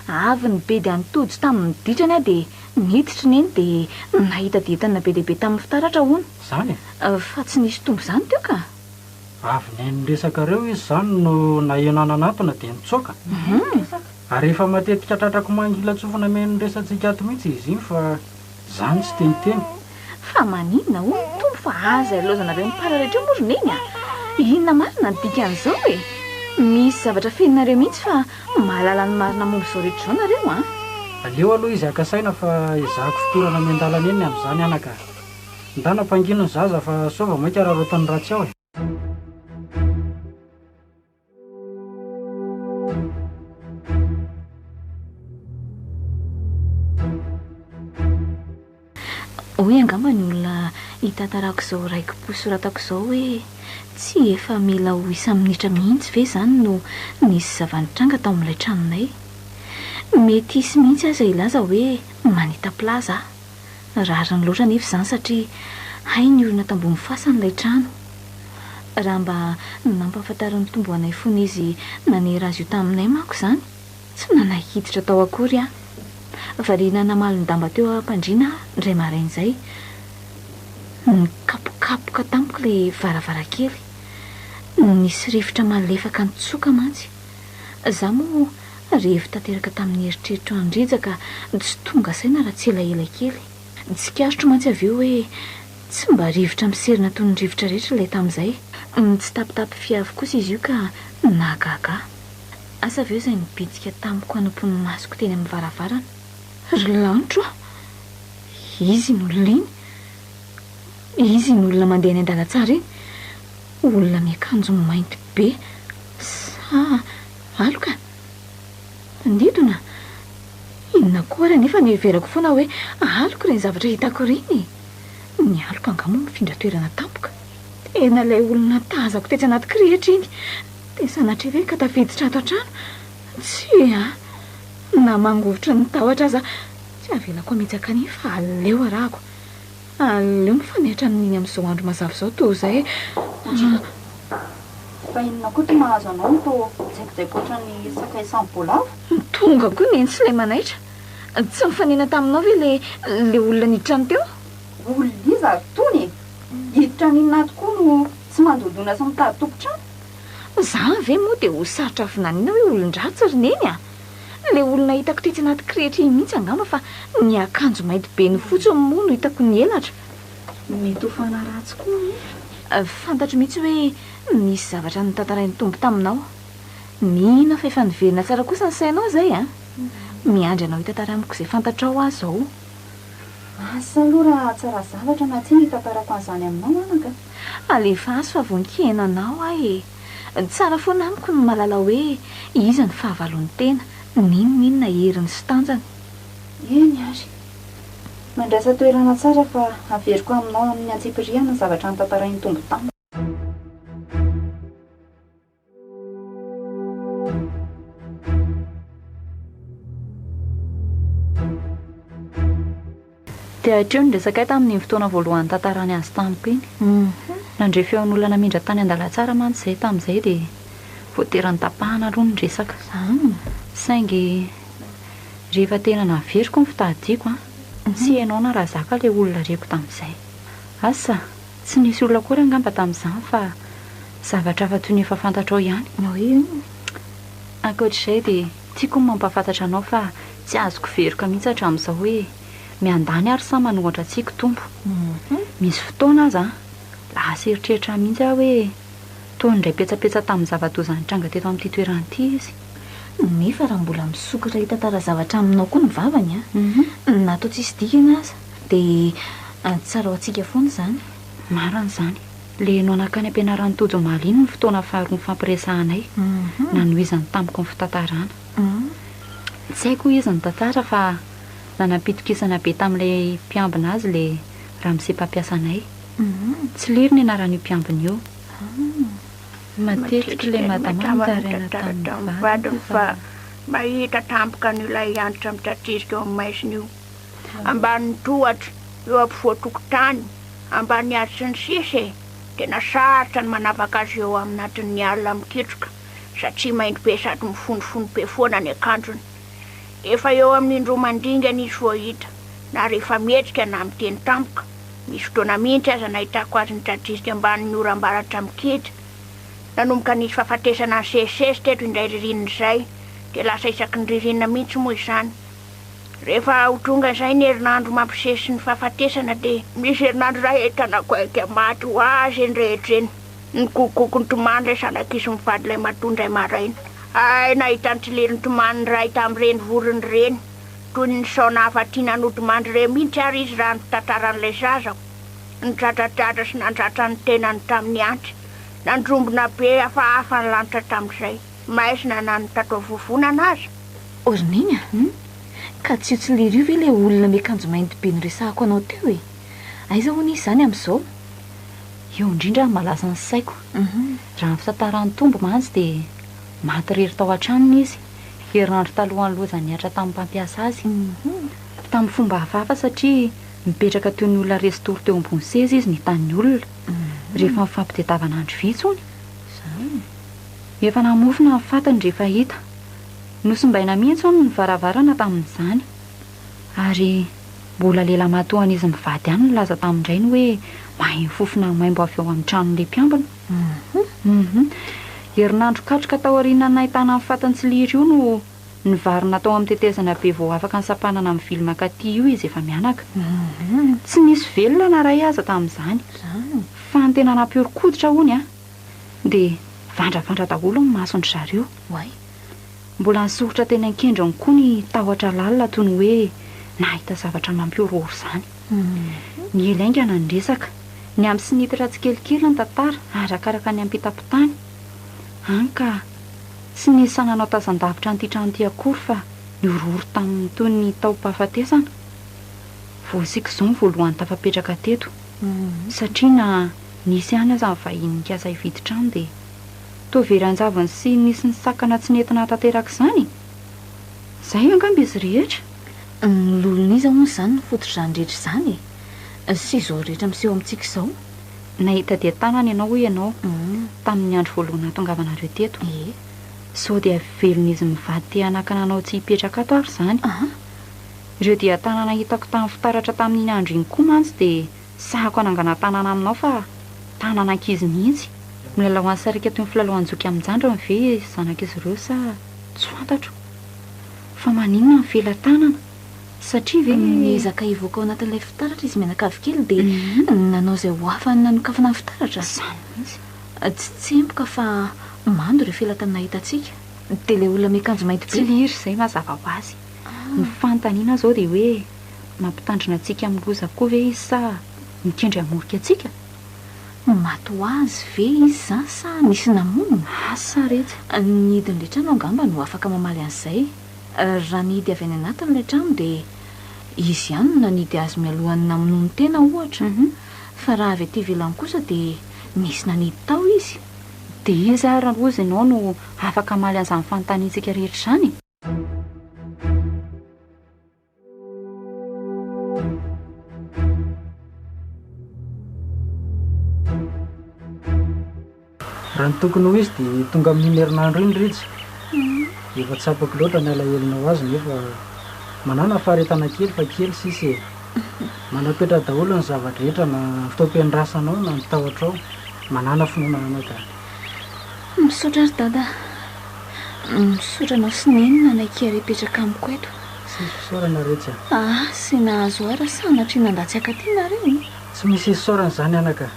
Avy nibedy an'i Tojo tamin'ny ditrany aho dia niditra neny dia nahita dietana be dia be tamin'ny fitaratra hono. Izany e? Fa tsy nisy tombo izany teo ka! Avy nihaino ny resakareo izy izany no naheno ahy nanatona dia nitsoaka. Ary efa matetika tratrako mangilan-tsofina mihaino ny resatsika ato mihitsy izy iny fa izany tsy te hiteny. Fa maninona hono Tompo fa aza ilaozanareo mipararetra eo moa ry Neny a! Inona marina ny dikan'izao e? Misy zavatra feninareo mihitsy fa mahalala ny marina momba izao rehetra izao nareo an! Aleo aloha izy haka saina fa ezahako fotorana miandalana eny ny amin'izany anaka a! Ndana ampangino ny zaza fa sao vao mainka araraotin'ny ratsy ao e! Hoy angamba ny olona hitantarako izao raiki-po soratako izao hoe tsy efa mila ho isa-minitra mihitsy ve izany no nisy zava-nitranga tao amin'ilay tranonay? Mety hisy mihitsy aza hilaza hoe manita-pilaza aho. Rariny loatra anefa izany satria hay niorina tambony fasana ilay trano. Raha mba nampahafantarin'ny Tompo anay fony Izy nanera azy io taminay manko izany, tsy nanaiky hiditra tao akory aho. Variana namalon-damba teo am-pandriana aho indray maraina izay. Nikapokapoka tamiko ilay varavarankely. Nisy rivotra malefaka nitsoka mantsy. Izaho moa revo tanteraka tamin'ny eritreritro an'i Rija ka tsy tonga saina raha tsy elaela kely. Tsikaritro mantsy avy eo hoe tsy mba rivotra miserana toy ny rivotra rehetra ilay tamin'izay. Nitsitapitapy fiavy kosa izy io ka nahagaga ahy. Asa avy eo izay nibitsika tamiko hanompo ny masoko teny amin'ny varavarana. Ry lanitro a! Izy iny olona iny! Izy iny olona mandeha eny an-dalantsara iny! Olona miakanjo mainty be sa aloka? Tandindona? Inona koa ary anefa no heverako foana hoe aloka ireny zavatra hitako ireny e? Ny aloka angaha moa mifindra toerana tampoka? Tena ilay olona tazako tetsy anaty kirihitra iny dia sanatria ve ka tafiditra ato an-trano? Tsia a! Na mangovitry ny tahotra aza tsy avelako hamitsaka an'iny fa aleo arahako. Aleo mifanehatra amin'iny amin'izao andro mazava izao toa izay. Fa inona koa ty mahazo anao no toa mijaikojaiko ohatran'ny sakay samy voalavo? Tonga koa neny sy ilay manaitra. Tsy nifanena taminao ve ilay ilay olona niditra any teo? Olona iza ary tony e? Hiditra an'inona ato koa no tsy mandondona sy mitady tompon-trano? Izany ve moa dia ho sarotra vinanina hoe olon-dratsy ry neny a? Ilay olona hitako tetsy anaty kirihitra iny mihitsy angamba fa ny akanjo mainty be ny fotsiny moa no hitako nielatra. Mety ho fanahy ratsy koa anefa. Fantatro mihitsy hoe nisy zavatra notantarain'ny Tompo taminao. Mino aho fa efa niverina tsara kosa ny sainao izay an! Miandry anao hitantara amiko izay fantatrao aho izao. Asa aloha raha hahatsara zavatra na tsia ny hitantarako an'izany aminao anaka. Alefaso fa voan-kihena anao aho e! Tsara foana amiko ny mahalala hoe iza no fahavalon'ny tena, n'inon'inona heriny sy tanjany. Eny ary. Mandraisa toerana tsara fa averiko aminao amin'ny antsipiriany ny zavatra notantarain'ny Tompo tamiko. Dia hatreo ny resakay tamin'iny fotoana voalohany nitantarany azy tamiko iny. Nandre feon'olona namindra tany an-dalantsara mantsy izahay tamin'izay dia voatery notapahana aloha ny resaka. Saingy rehefa tena naveriko ny fitadiako an, tsy ianao na Razaka ilay olona reko tamin'izay. Asa, tsy nisy olona akory angamba tamin'izany fa zavatra hafa toy ny efa fantatrao ihany. Ankoatr'izay dia tiako ny mampahafantatra anao fa tsy azoko veroka mihitsy hatramin'izao hoe miandany ary sa manohatra antsika Tompo. Misy fotoana aza lasa eritreritra mihitsy aho hoe toa nindray petsapetsa tamin'ny zava-doza nitranga teto amin'ity toerana ity izy. Nefa raha mbola misokatra hitantara zavatra aminao koa ny vavany an, na atao tsisy dikany aza, dia tsara ho antsika foana izany. Marina izany. Ilay ianao nankany am-pianaran'i Tojo omaly iny no fotoana faharoa nifampiresahanay, nanohizany tamiko ny fitantarana. Tsy haiko hoy izy nitantara fa nanam-pitokisana be tamin'ilay mpiambina azy ilay ramose mpampiasa anay. Tsy liry ny anaran'io mpiambina io. Matetika ilay madama nitaraina tamin'ny vadiny fa. Mahita tampoka an'ilay antitra mitratr'irika eo amin'ny maizina io. Ambanin'ny tohatra, eo ampovoan-tokotany, ambany hazo sy ny sisa e! Tena sarotra ny manavaka azy eo aminatin'ny alina mikitroka satria mainty be sady mifonofono be foana ny akanjony. Efa eo amin'ny indroa mandingana izy vao hita, na rehefa mihetsika na miteny tampoka. Misy fotoana mihitsy aza nahitako azy nitradrisika ambanin'ny oram-baratra mikija. Nanomboka nisy fahafatesana nisesisesy teto indray ririnina izay, dia lasa isaky ny ririnina mihitsy moa izany. Rehefa ho tonga izay ny herinandro mampisesy ny fahafatesana dia misy herinandro iray ahitana goaika maty ho azy eny rehetra eny. Nikokokoky nitomany ilay zanak'izy mivady ilay matoa indray maraina. Hay nahita ny tsiliry nitomany ny iray tamin'ireny vorona ireny. Toy ny nisaona hafa tiana nodimandry ireny mihitsy ary izy raha ny fitantaran'ilay zaza. Nidradradradra sy nandratra ny tenany tamin'ny antsy. Nandrombona be hafahafa ny lanitra tamin'izay. Maizina na ny tato vovonana aza. O ry Neny a! Ka tsy io tsiliry io ve ilay olona miakanjo mainty be noresahako anao teo e? Aiza hono izy izany amin'izao? Io indrindra no mahalasa ny saiko. Raha ny fitantaran'i Tombo mantsy dia maty irery tao an-tranony izy, herinandro talohan'ny loza nihatra tamin'ny mpampiasa azy. Tamin'ny fomba hafahafa satria nipetraka toy ny olona resy tory teo ambony seza izy nitan'ny olona, rehefa nifampitediavana andro vitsy hono. Efa namofona ny fatiny rehefa hita. Nosimbaina mihitsy hono ny varavarana tamin'izany. Ary mbola lehilahy matoan'izy mivady ihany nilaza tamin-drainy hoe mahay mifofona maimbo avy ao amin'ny tranon'ilay mpiambina. Hum. Herinandro katroka taoriana nahitana ny fatin'i Tsiliry io no nivarina tao amin'ny tetezana be vao afaka nisampanana mivily mankaty io izy efa mianaka. Tsy nisy velona na iray aza tamin'izany. Fa ny tena nampihoron-koditra hono an, dia vandravandra daholo ny mason-dry zareo. Oay. Mbola nisoritra teny an-kendriny koa ny tahotra lalina toy ny hoe nahita zavatra mampihorohoro izany. Niely haingana ny resaka. Niampy sy nitatra tsikelikely ny tantara arakaraka ny ampitampitany. Hany ka tsy nisy sahy nanao tazan-davitra an'ity trano ity akory fa nihorohoro taminy toy ny taom-pahafatesana. Vao isika izao no voalohany tafapetraka teto. Satria na nisy ihany aza ny vahiny nikasa hividy trano dia Toa very an-javony sy nisy nisakana tsy nety nahatanteraka izany e! Izay angamba izy rehetra. Ny lolon'iza hono izany no fototr'izany rehetra izany e? Sy izao rehetra miseho amintsika izao? Nahita dian-tanana ianao hoy ianao tamin'ny andro voalohany nahatongavanareo teto. Sao dia velon'izy mivady te hanakana anao tsy hipetraka ato ary izany? Ireo dian-tanana hitako tamin'ny fitaratra tamin'iny andro iny koa mantsy dia Sahako hanangana tanana aminao fa tanana ankizy mihitsy. Milalao any sariaka toy ny filalaoan-joky amin-jandriny ve zanak'izy ireo sa tsy fantatro. Fa maninona ny felatanana? Satria ve. Niezaka hivoaka ao anatin'ilay fitaratra izy mianakavy kely dia nanao izay ho afany nanokafana ny fitaratra. Izany mihitsy. Tsy tsemboka fa mando ireo felatanana hitantsika. Dia ilay olona miakanjo mainty be. Tsy liry izay mazava ho azy. Ny fanontaniana izao dia hoe mampitandrina antsika amin'ny loza koa ve izy sa mikendry hamorika antsika? Maty ho azy ve izy izany sa nisy namono? Asa retsy. Ny hidin'ilay trano angamba no afaka mamaly an'izay. Raha nihidy avy any anatiny ilay trano dia izy ihany no nanidy azy mialohan'ny namonoany tena ohatra. Fa raha avy aty ivelany kosa dia nisy nanidy tao izy. Dia iza ary hozy ianao no afaka hamaly an'izany fanontaniantsika rehetra izany e? Raha ny tokony ho izy dia tonga amin'iny herinandro iny Rija. Efa tsapako loatra ny alahelonao azy nefa manàna faharetana kely fa kely sisa e. Manam-petra daholo ny zava-drehetra na ny fotoam-piandrasanao na ny tahotrao. Manàna finoana anaka. Misaotra ry Dada. Misaotra anao sy Neny nanaiky hiara-hipetraka amiko eto. Tsisy fisaorana retsy a. Ah, sy nahazo ahy raha sanatria nandatsaka aty nareo. Tsy misy isaorana izany anaka.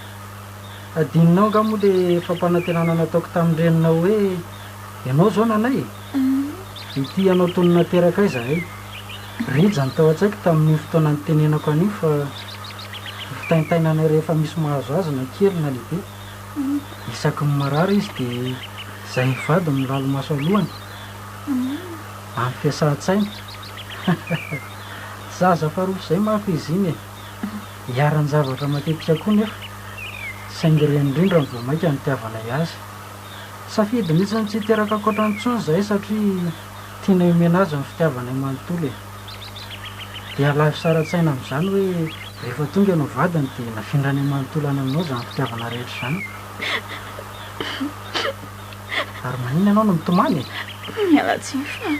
Adinonao angaha moa le fampanantenana nataoko tamin-dreninao hoe ianao izao nanay e? Ity anao toy ny naterakay izahay. Rija no tao an-tsaiko tamin'iny fotoana nitenenako an'iny fa ny fitaintainanay rehefa misy mahazo azy na kely na lehibe. Isaky ny marary izy dia izay mivady no milalo-maso alohany. Amin'ny fiasan-tsaina. Zaza farofy izay manko izy iny e. Iharan-javatra matetika koa nefa, saingy ireny indrindra no vao mainka nitiavanay azy. Safidy mihitsy ny tsy hiteraka ankoatrany intsony izahay satria tianay omena azy ny fitiavanay manontolo e. Dia alaivo sary an-tsaina amin'izany hoe rehefa tonga ianao vadiny dia nafindranay manontolo any aminao izany fitiavana rehetra izany. Ary maninona ianao no mitomany e? Miala tsiny fa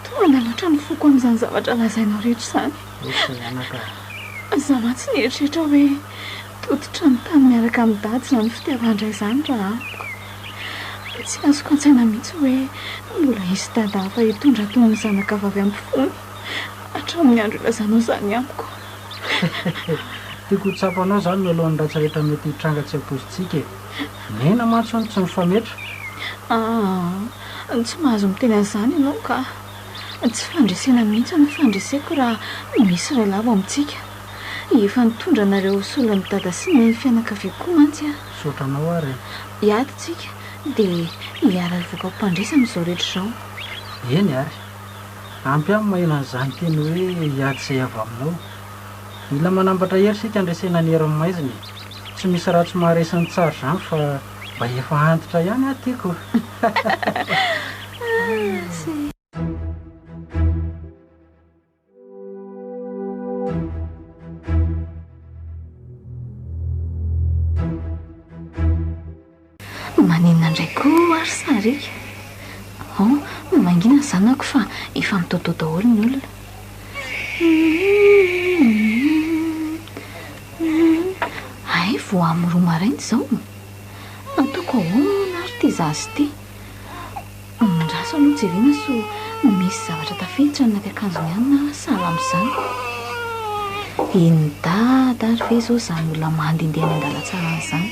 tohina loatra ny foko amin'izany zavatra lazainao rehetra izany. Osa i anaka a. Za mantsy nieritreritra hoe tototra ny tany miaraka amin'i dada izany fitiavan-dray izany raha amiko. Tsy azoko an-tsaina mihitsy hoe mbola hisy dada hafa hitondra toy ny zanaka vavy ampovoany hatramin'ny andro ilazanao izany amiko. Tiako ho tsapanao izany mialohan'ny ratsy rehetra mety hitranga tsy ampoizintsika e. Nena mantsy hono tsy mifametra. Aa, tsy mahazo miteny an'izany ianao ka. Tsy fandresena mihitsy no fandreseko raha misy iray lavo amintsika. Efa nitondra anareo ho solon'i Dada sy Neny fianakaviako koa mantsy aho. Misaotra anao ary e. Hiady tsika dia hiara-hivoaka ho mpandresy amin'izao rehetra izao. Eny ary. Ampy ahy ny maheno an'izany teny hoe hiady izay avy aminao. Mila manambatra hery isika handresena ny herin'ny maizina e. Tsy misy ratsy maharesy ny tsara izany fa mba efa antitra ihany aho tiako. Maninona indray koa ary sariaka? Oh, mangina ny zanako fa efa mitaotao daholo ny olona. Hay vao amin'ny roa maraina izao. Ataoko ahoana ary ity zaza ity? Andraso aloha jerena sao misy zavatra tafiditra any anaty akanjony any na sahala amin'izany. Iny dada ary ve izao izany olona mandehandeha any an-dalantsara any izany?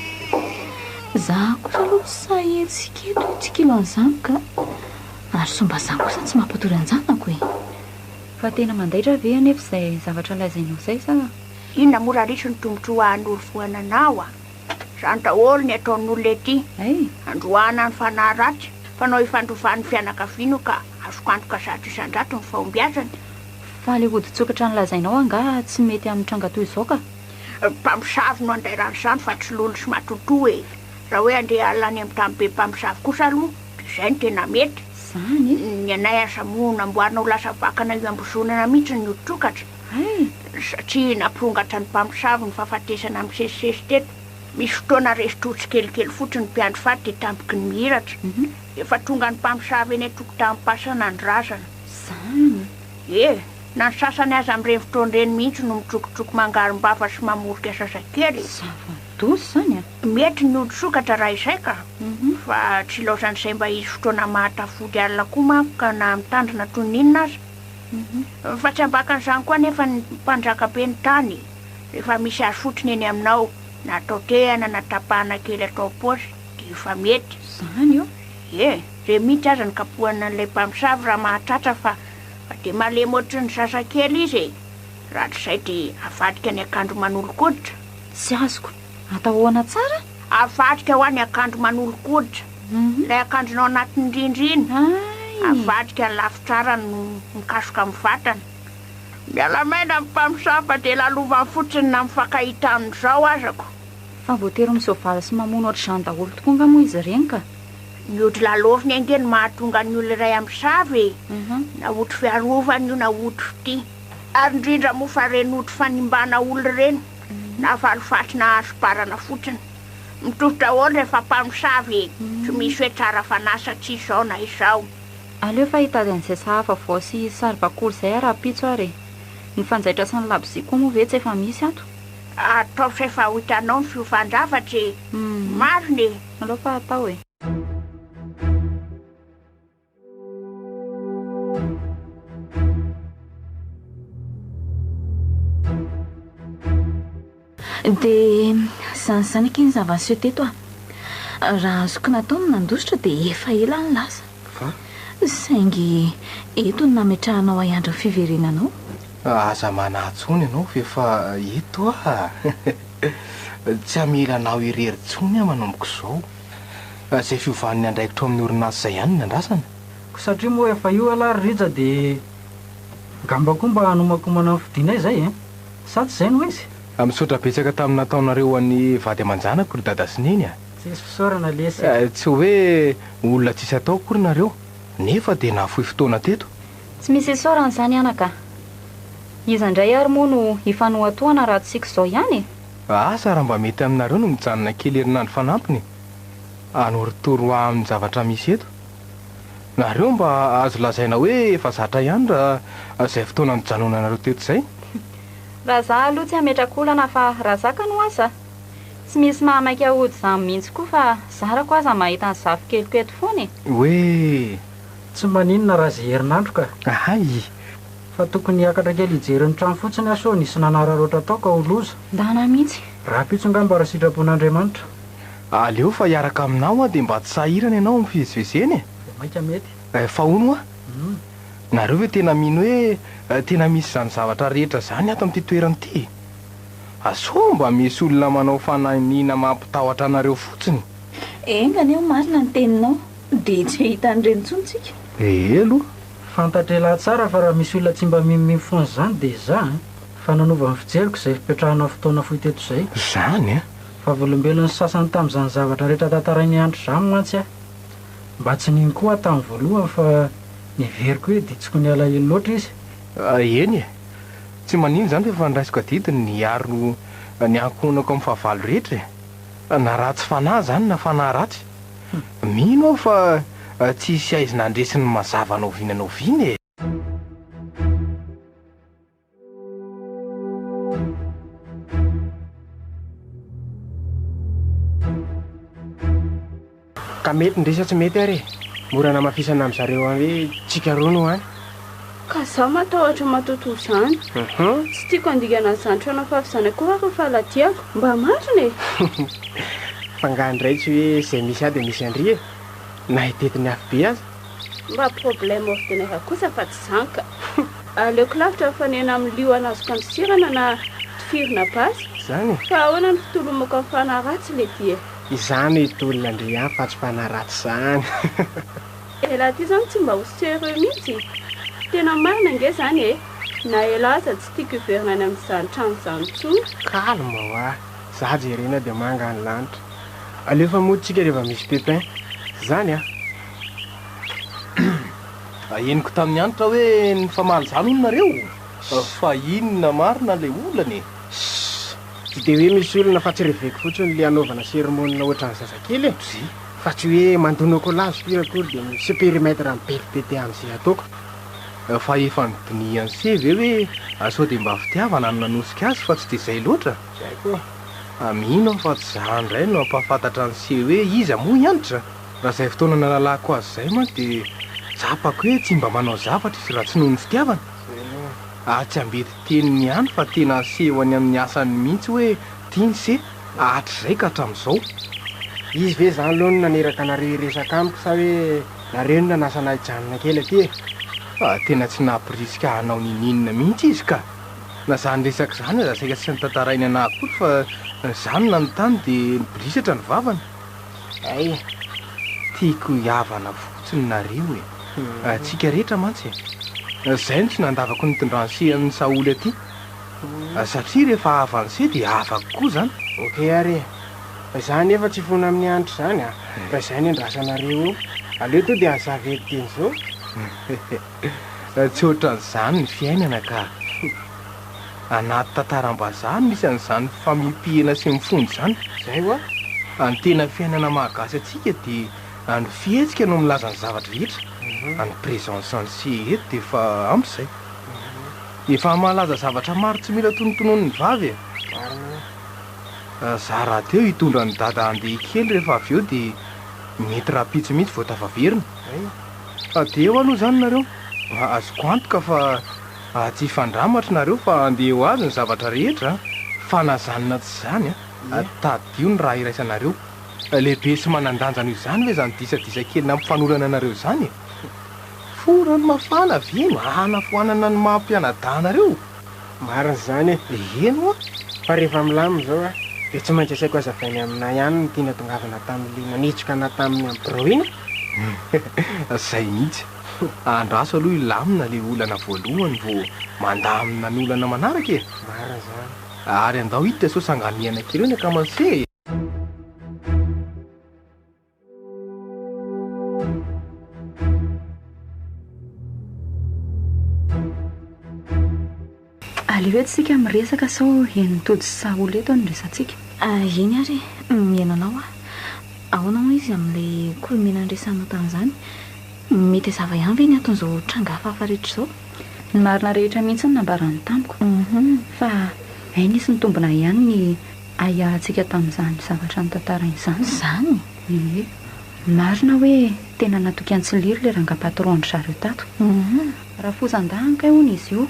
Za kosa aloha tsy sahy hihetsika eto hitsikilo an'izany ka! Ary sao mba izany kosa tsy mampatory an-janako e! Fa tena mandaitra ve anefa izay zavatra lazainao izay sa? Inona moa Rariso ny tombontsoa hanorovohana anao a? Izany daholo ny ataon'olona ety. Androahana ny fanahy ratsy. Fanao ifandrovan'ny fianakaviana io ka azoko antoka 100% ny fahombiazany. Fa le hodi-tsokatra nolazainao angaha tsy mety amin'ny tranga toy izao ka? Mpamosavy no andairan'izany fa tsy lolo sy matotoa e! Raha hoe andeha alina any amin'ny tany be mpamosavy kosa aloha dia izay no tena mety. Izany e? Ny anay aza moa namboarina ho lasa vakana iambozonana mihitsy ny hodi-tsokatra. Hay! Satria nampirongatra ny mpamosavy ny fahafatesana misesisesy teto. Misy fotoana resy toa tsikelikely fotsiny ny mpiandry faty dia tampoky ny mihiratra. Efa tonga ny mpamosavy eny an-tokotanim-pasana ny razana. Izany! E! Na ny sasany aza amin'ireny fotoana ireny mihitsy no mitrokotroko mangarom-bava sy mamorika zazakely. Zava-doza izany a! Mety ny ody sokatra raha izay ka! Fa tsy ilaozan'izay mba hisy fotoana mahatafody alina koa manko ka na mitandrina toy ny inona aza. Fa tsy ambakan'izany koa anefa ny mpanjaka be ny tany, rehefa misy azy fotsiny eny aminao, na atao tehana na tapahana kely atao am-paosy dia efa mety. Izany io? Ie, izay mihitsy aza no kapohana an'ilay mpamosavy raha mahatratra fa fa dia malemy ohatry ny zazakely izy e! Raha tsy izay dia avadika ny akanjo manolo-koditra. Tsy azoko. Atao ahoana tsara? Avadika hoa ny akanjo manolo-koditra. Ilay akanjonao anatiny indrindra iny. Avadika ny lafitrarany no mikasoka amin'ny vatana. Miala maina ny mpamosavy fa dia lalovany fotsiny na mifankahita amin'izao aza ko. Fa voatery misoavaly sy mamono ohatr'izany daholo tokoa angaha moa izy ireny ka? Ny ody lalaoviny ange no mahatonga ny olona iray hamosavy e! Na ody fiarovana io na ody fitia. Ary indrindra moa fa ireny ody fanimbana olona ireny. Na valifaty na hasomparana fotsiny. Mitovy daholo rehefa mpamosavy e! Tsy misy hoe tsara fanahy satria izao na izao. Aleo fa hitady an'izay sahafa vao sy saribakoly izay aho rahampitso ary e! Ny fanjaitra sy ny labozia koa moa ve tsy efa misy ato? Ataovy izay fa ho hitanao ny fiovan-javatra e! Marina e! Aleo fa atao e! Dia izany izany akia ny zava-niseho teto a. Raha azoko natao ny nandositra dia efa ela ny lasa. Fa? Saingy eto no nametrahanao ahy andro ny fiverenanao. Aza manahy intsony ianao fa efa eto aho. Tsy hamela anao irery intsony aho manomboka izao. Izay fiovan'ny andraikitro amin'ny orinasa izay ihany no andrasana. Koa satria moa efa io ialahy ry Rija dia ngamba koa mba hanomankomana ny fodianay izay e! Sa tsy izay no izy? Misaotra betsaka tamin'ny nataonareo ho an'ny vady aman-janako ry dada sy neny a! Tsisy fisaorana lesy e! Tsy hoe olona tsisy atao akory nareo, nefa dia nahafoy fotoana teto. Tsy misy isaorana izany anaka a! Iza indray ary moa no hifanohatohana raha tsy isika izao ihany e? Asa raha mba mety aminareo no mijanona kely herinandro fanampiny hanorotoro ahy amin'ny zavatra misy eto. Nareo mba azo lazaina hoe efa zatra ihany raha izay fotoana nijanonanareo teto izay. Raha za aloha tsy hametraka olana fa raha zaka no asa? Tsy misy mahamaika hody izany mihitsy koa fa zarako aza mahita ny zafikeliko eto foana e! Hoe. Tsy maninona raha izay herinandro ka. Hay! Fa tokony hiakatra kely hijery ny trano fotsiny aho sao nisy nanararaotra tao ka ho loza. Ndana mihitsy. Rahampitso angamba raha sitrapon'Andriamanitra. Aleo fa hiaraka aminao aho dia mba tsy sahirana ianao amin'ny fivezivezena e! Vao mainka mety. Fa hono hoa, nareo ve tena mino hoe tena misy izany zavatra rehetra izany ato amin'ity toerana ity e? Sao mba misy olona manao fanahiniana mampitahotra anareo fotsiny? Enga anie ho marina ny teninao dia tsy hahita an'ireny intsony tsika. Ee aloha. Fantatr'elah tsara fa raha misy olona tsy mba minomino foana izany dia izaho an! Fa nanova ny fijeriko izay fipetrahana fotoana fohy teto izay. Izany an! Vavolombelon'ny sasany tamin'izany zavatra rehetra tantarain'i Hanitra izany mantsy aho. Mba tsy nino koa aho tamin'ny voalohany fa neveriko hoe dia tsy ho nialahelo loatra izy. Eny e! Tsy maninona izany fa efa niraisiko adidy ny hiaro ny ankohonako amin'ny fahavalo rehetra e! Na ratsy fanahy izany na fanahy ratsy. Mino aho fa tsy hisy haizina handresy ny mazava na oviana na oviana e! Ka mety ndry sa tsy mety ary e! Mora anamafisana amin zareo any hoe tsika roa no any. Ka za matahotra matotoa zany. Tsy tiako handingana an'izany trano afafy izany akory aho rehefa ladiako. Mba marina e! Fa nga ndray tsy hoe zay misy ahy dia misy an-dry e! Na hitety ny afobe aza. Mba problème ordinaire kosa fa tsy zany ka. Aleoko lavitra mifanena amin'ny liona azoko andosirana na tifirina basy. Zany e! Fa ahoana ny fitolomako amin'ny fanahy ratsy le ty e? Izany no hitolona an-dry ihany fa tsy fanahy ratsy zany. Elah ty zany tsy mba ho sérieux mihitsy. Tena marina ange zany e! Na elah aza tsy tiako hiverina any amin'izany trano izany intsony. Calme hoa! Za jerena dia manga ny lanitra. Aleo fa mody tsika rehefa misy pépin. Zany a! Henoko tamin'i Hanitra hoe nifamaly izany hono nareo? Fa inona marina ilay olana e? Ssss! Tsy dia hoe misy olona fa tsy reveko fotsiny le hanaovana sermon ohatran'ny zazakely e! Dry. Fa tsy hoe mandona collage firy akory dia mi-se permettre mi-belipete amin'izay ataoko. Fa efa nodinihan'i se ve hoe sao dia mba fitiavana no nanosika azy fa tsy dia izay loatra? Tsy haiko e! Mino aho fa tsy za indray no hampahafantatra an'i se hoe iza moa i Hanitra? Raha izay fotoana nalalako azy izay manko dia tsapako hoe tsy mba manao zavatra izy raha tsy noho ny fitiavana. Ary tsy ambeti-teniny ihany fa tena asehony amin'ny asany mihitsy hoe tiany se hatrizay ka hatramin'izao. Izy ve izany aloha no naniraka anareo hiresaka amiko sa hoe nareo no nanasa anah hijanona kely aty e? Fa tena tsy nampirisika hanao ninininona mihitsy izy ka! Na izany resaka izany aza saika tsy notantarainy anah akory fa izaho no nanontany dia nibolisatra ny vavany. Hay! Tiako hihavana fotsiny nareo e! Tsika rehetra mantsy e! Zay no tsy nandavako ny nitondran'i se an'i Saholy aty. Satria rehefa havan'i se dia havako koa zany. Ok ary e! Fa izaho anefa tsy hifona amin'ny hanitra izany a! Fa izay no andrasanareo eo. Aleo tonga dia hazava eto dieny izao. Tsy ohatran'izany ny fiainana ka! Anaty tantaram-bazaha no misy an'izany famipihena sy mifono izany. Izay hoa. Ny tena fiainana maha-gasy antsika dia ny fihetsika no milaza ny zavatra rehetra. Ny présence an'i se eto dia efa ampy izay. Efa mahalaza zavatra maro tsy mila tonotononin'ny vava e. Marina io. Za rahateo hitondra an'i dada handeha kely rehefa avy eo dia mety rahampitso mihitsy vao tafaverina. Zay. Dia eo aloha izany nareo. Azoko antoka fa tsy hifandramatra nareo fa handeha ho azy ny zavatra rehetra a! Fa na izany na tsy izany an, tadidio ny raha iraisanareo. Lehibe sy manan-danja noho izany ve izany disadisa kely nampifanolana anareo izany e? Fo rano mafana ve no hanafoanana ny maha mpianadahy anareo? Marina izany e! Eny hoa! Fa rehefa milamina izao a, dia tsy maintsy asaiko hazavainy aminà ihany ny tiany hatongavana tamin'ilay nanitsoka anà tamin'ny amin'ny birao iny e! Izay mihitsy. Andraso aloha hilamina ilay olana voalohany vao mandamina ny olana manaraka e! Marina izany. Ary andao hiditra sao sanganehana kely eo ny akaman'se e! Aleo eto isika miresaka sao henon'i Tody sy Saholy eto ny resatsika. Eny ary e, mihaino anao aho. Ahoana hoy izy amin'ilay kolomena niresahanao tamin'izany? Mety hazava ihany ve ny anton'izao tranga hafahafa rehetra izao? Ny marina rehetra mihitsy no nambarany tamiko. Fa hay nisy nitombina ihany ny ahiahintsika tamin'izany zavatra notantarainy izany. Izany? Ie. Marina hoe tena natoky an'i Tsiliry ilay rangahy patron-dry zareo tato. Rafozan-dahiny kay hono izy io.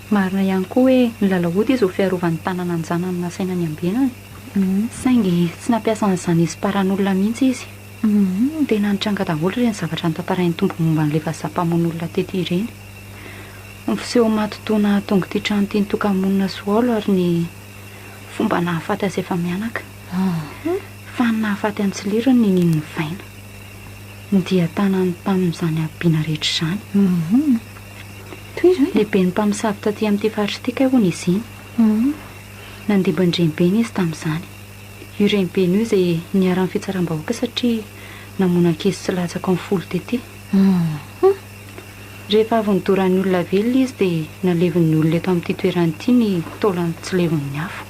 Marina ihany koa hoe nilalao ody izy ho fiarovany tanana an-janany nasaina niambenany. Saingy tsy nampiasa an'izany izy-paran'olona mihitsy izy. Tena nitranga daholo ireny zavatra notantarain'i Tombo momba an'ilay vazaha mpamono olona tety ireny. Ny fiseho matotoa nahatonga ity trano ity nitoka-monina sy haolo ary ny fomba nahafaty azy efa-mianaka. Fa ny nahafaty an'i Tsiliry no niniany novaina. Ny dian-tanany tamin'izany habibiana rehetra izany. Tohizo e! Lehiben'ny mpamosavy taty amin'ity faritra ity kay hono izy iny. Nandimby ny renibeny izy tamin'izany. Io renibeny io izay niharan'ny fitsaram-bahoaka satria namono ankizy tsy latsaka ny folo tety. Rehefa avy nodoran'ny olona velona izy dia nalevin'ny olona eto amin'ity toerana ity ny taolany tsy levon'ny afo.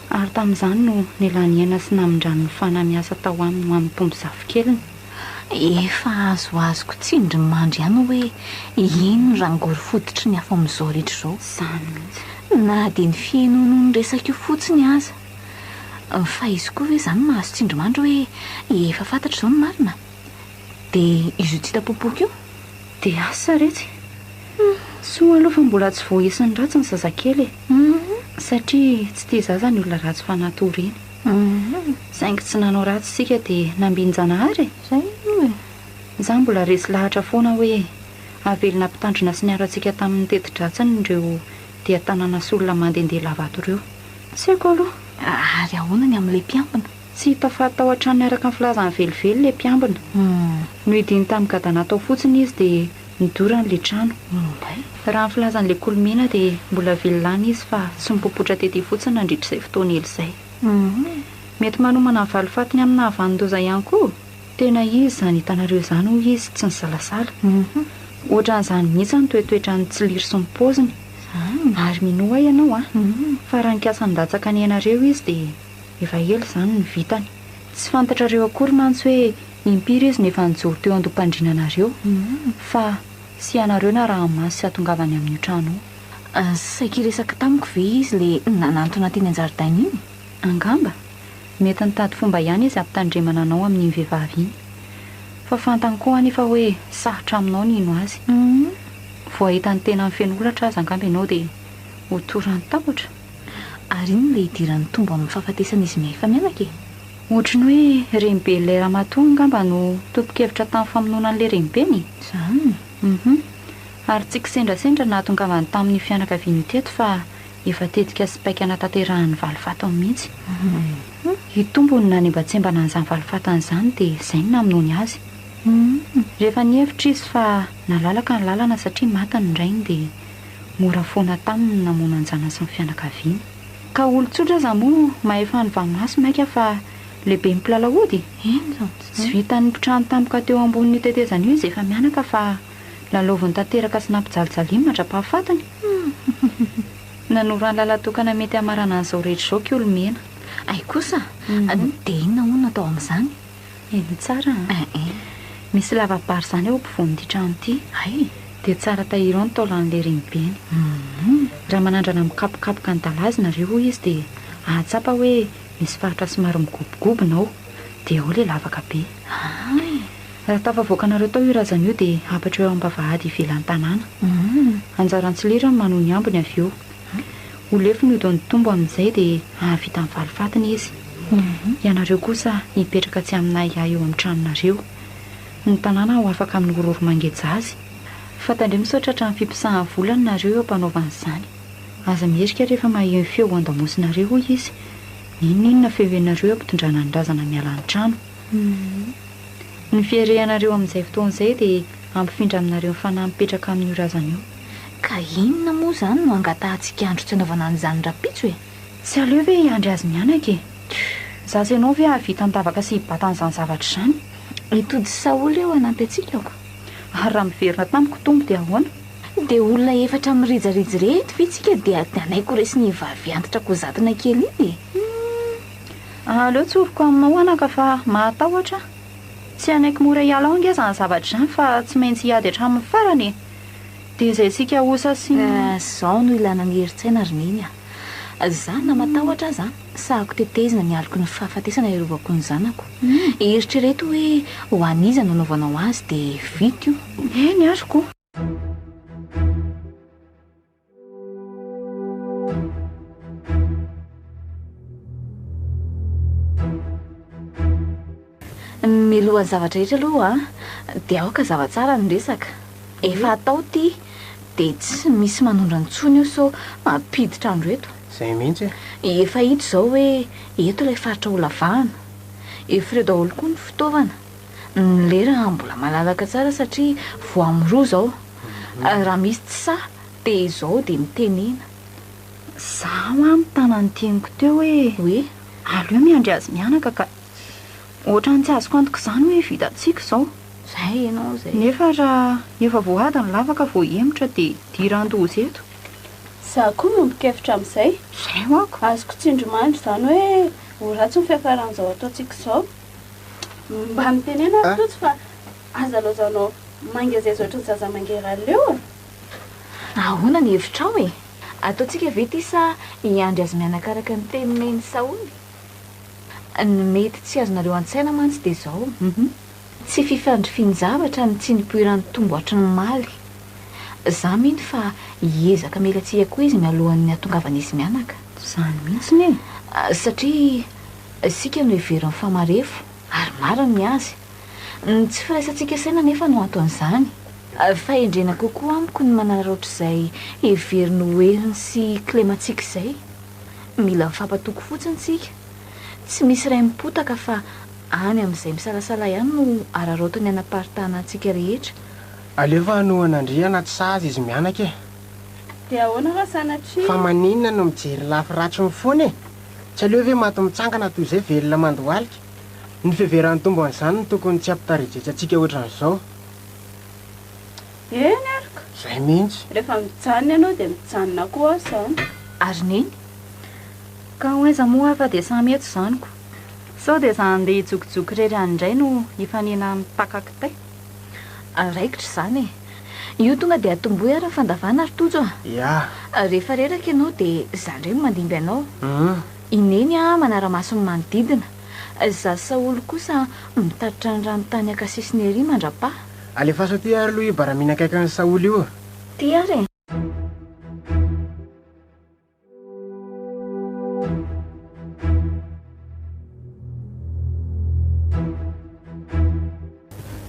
Ary tamin'izany no nialany aina sy namindrany ny fanahy miasa tao aminy ho an'ny mpombo zafikeliny. Efa azoazoko tsindrimandry ihany hoe iny no rangory fototry ny afo amin'izao rehetra izao. Izany mihitsy. Na dia ny fihainoana ny resaka io fotsiny aza. Fa izy koa ve izany mahazo tsindrimandry hoe efa fantatra izao ny marina? Dia izy io tsy hita popoka io? Dia asa retsy. Soa aloha fa mbola tsy voahisin'ny ratsy ny zazakely e. Satria tsy tia zaza ny olona ratsy fanahy toa ireny. Saingy tsy nanao ratsy isika dia nambinin-janahary e. Izay aloha e. Izaho mbola resy lahatra foana hoe havelona mpitandrina sy niaro antsika tamin'ny teti-dratsiny ireo dian-tanana sy olona mandehandeha lava ato ireo. Tsy haiko aloha. Ary ahoana ny amin'ilay mpiambina? Tsy hita fa tao an-tranony araka ny filazany velively ilay mpiambina. Nohidiany tamin'ny gadana tao fotsiny izy dia nodorany ilay trano. Raha ny filazan'ilay kolomena dia mbola velona any izy fa tsy nipopotra tety fotsiny nandritra izay fotoana ela izay. Mety manomana ny valifatiny amin'ny nahavanon-doza ihany koa. Tena izy izany hitanareo izany hoy izy tsy nisalasala. Ohatran'izany mihitsy ny toetoetran'i Tsiliry sy ny paoziny. Ary minoa ahy ianao an, fa raha nikasa handatsaka ny ainareo izy dia Efa ela izany no vitany. Tsy fantatrareo akory mantsy hoe impiry izy no efa nijoro teo andoham-pandriana anareo, fa sy ianareo naraha-maso sy hatongavany amin'io trano io. Saika hiresaka tamiko ve izy ilay nanantona teny an-jaridaina iny? Angamba. Mety nitady fomba ihany izy hampitandremana anao amin'iny vehivavy iny. Fa fantany koa anefa hoe sarotra aminao ny hino azy. Vao hahita ny tenany feno holatra aza angamba ianao dia ho toran'ny tahotra. Ary inona ilay idiran'ny tombo amin'ny fahafatesan'izy miahy mianaka e? Ohatry ny hoe reniben'ilay ramatoa angamba no tompon-kevitra tamin'ny famonoana an'ilay renibeny e! Izany? Hum. Ary tsy kisendrasendra nahatongavany tamin'io fianakaviana io teto fa efa tetika sy paika natanterahany valifatiny mihitsy. I Tombo no nanembantsembana an'izany valifatiny izany dia izay no namonoany azy. Rehefa nihevitra izy fa nalalaka ny lalana satria maty ny rainy dia Mora foana taminy ny namono an-janany sy ny fianakaviany. Ka olon-tsotra aza moa mahay fanova-maso mainka fa lehiben'ny mpilalao ody? Eny izany. Tsy vitan'ny mpitrano tampoka teo ambonin'io tetezana io izy efa mianaka fa lalaoviny tanteraka sy nampijalijaliany mandra-pahafatiny. Nanoro ny lalan-tokana mety hamarana an'izao rehetra izao Kiolomena. Hay kosa! Dia inona hono no atao amin'izany? Henoy tsara an! Misy lava-bary izany eo ampovoan'ity trano ity. Hay! Dia tsara tahiry ao ny taolan'ilay renibeny. Raha manandrana mikapokapoka ny dalazy nareo hoy izy dia hahatsapa hoe misy faritra somary migobogobona ao. Dia ao ilay lavaka be. Hay! Raha tafavoakanareo tao io razana io dia apetrao eo am-bavahady ivelan'ny tanàna. Anjaran'i Tsiliry ny manohy ny ambiny avy eo. Ho lefy ny odin'ny Tombo amin'izay dia hahavita ny valifatiny izy. Ianareo kosa hipetraka tsy amin'ahiahy eo amin'ny tranonareo. Ny tanàna ho afaka amin'ny horohoro mangeja azy. Fa tandremo sao tratran'ny fiposahan'ny volana nareo eo am-panaovana izany. Aza miherika rehefa maheno feo ao an-damosinareo, hoy izy. N'inon'inona feo henonareo eo am-pitondrana ny razana miala ny trano. Ny fiherehanareo amin'izay fotoana izay dia hampifindra aminareo ny fanahy mipetraka amin'io razana io. Ka inona moa izany no angatahantsika andro tsy anaovana an'izany rahampitso e? Tsy aleo ve hiandry azy mianaka e? Za sy ianao ve hahavita handavaka sy hibata an'izany zavatra izany? I Tody sy Saholy eo hanampy antsika ko. Ary raha miverina tamiko Tompo dia ahoana? Dia olona efatra mirijarija ireto ve tsika dia hanaiky ho resin'iny vavy antitra kozatina kely iny e? Humm. Aleo tsoriko aminao anaka fa mahatahotra aho. Tsy hanaiky mora hiala ao ange izany zavatra izany fa tsy maintsy hiady hatramin'ny farany e! Dia izay isika osa sy ny. Izao no ilana ny herin-tsaina ry Neny a! Za na matahotra aza, sahako tetezina ny aloky ny fahafatesana hiarovako ny zanako. Eritrereto hoe ho an'iza no anaovanao azy dia vita io. Eny ary ko! Milohan'ny zavatra rehetra aloha dia aoka hazava tsara ny resaka. Efa atao ity dia tsy misy manondrana intsony io sao mampiditra andro eto. Izay mihitsy e. Efa hita izao hoe eto ilay faritra ho lavahana. Efa ireo daholo koa ny fitaovana. Ny lera mbola malalaka tsara satria vao amin'ny roa izao. Raha misy tsy sahy dia izao dia mitenena. Izaho hoa mitana ny teniko teo hoe. Hoe? Aleo miandry azy mianaka ka. Ohatran'ny tsy azoko antoka izany hoe vitantsika izao. Izay ianao izay. Nefa raha efa voahady ny lavaka vao hihemotra dia hidiran-doza eto. Izaho koa miombon-kevitra amin'izay. Izay ho'ako. Azoko tsindrimandry izany hoe ho ratsy ny fiafaran'izao ataontsika izao. Mba mitenena ary Tojo fa aza laozanao mangezeza ohatran'ny zaza mangera leo e! Ahoana ny hevitrao e? Ataontsika ve ity sa hiandry azy mianaka araka ny tenin'i Neny Saholy? Ny mety tsy azonareo an-tsaina mantsy dia izao, tsy fifandrifian-javatra ny tsy nipoiran'ny Tombo hatry ny omaly. Za mino fa hiezaka hamela antsika koa izy mialohan'ny hatongavan'izy mianaka. Izany mihitsy e! Satria isika no heveriny fa marefo, ary marina ny azy. Ny tsy firaisantsika saina anefa no anton'izany. Fahendrena kokoa amiko ny manararaotra izay heveriny ho heriny sy kilemantsika izay. Mila mifampatoky fotsiny tsika. Tsy misy raim-potaka fa any amin'izay misalasala ihany no araraotiny hanaparitahana antsika rehetra. Aleo fa hanohana an-dry anaty sazy izy mianaka e! Dia ahoana raha sanatria. Fa maninona no mijery lafy ratsiny foana e? Tsy aleo ve maty mitsangana toy izay velona mandohalika? Ny fiheveran'ny Tompo an'izany no tokony tsy hampitaredretra antsika ohatran'izao. Eny ary ka! Izay mihitsy. Rehefa mijanona ianao dia mijanona koa aho izany. Ary Neny? Ka ho aiza moa aho fa dia samy eto izany ko. Sao dia za handeha hijokijoko irery any indray no hifanena amin'ny mpaka kitay. Raikitra izany e! Io tonga dia atombohy ary ny fandavana ry Tojo a! Ya. Rehefa reraka ianao dia za indray no mandimby anao. I Neny a manara-maso ny manodidina. Za sy Saholy kosa mitatitra ny rano tany akasisiny ery mandra-paha. Alefaso aty ary aloha io baramina akaikin'i Saholy io. Ty ary e!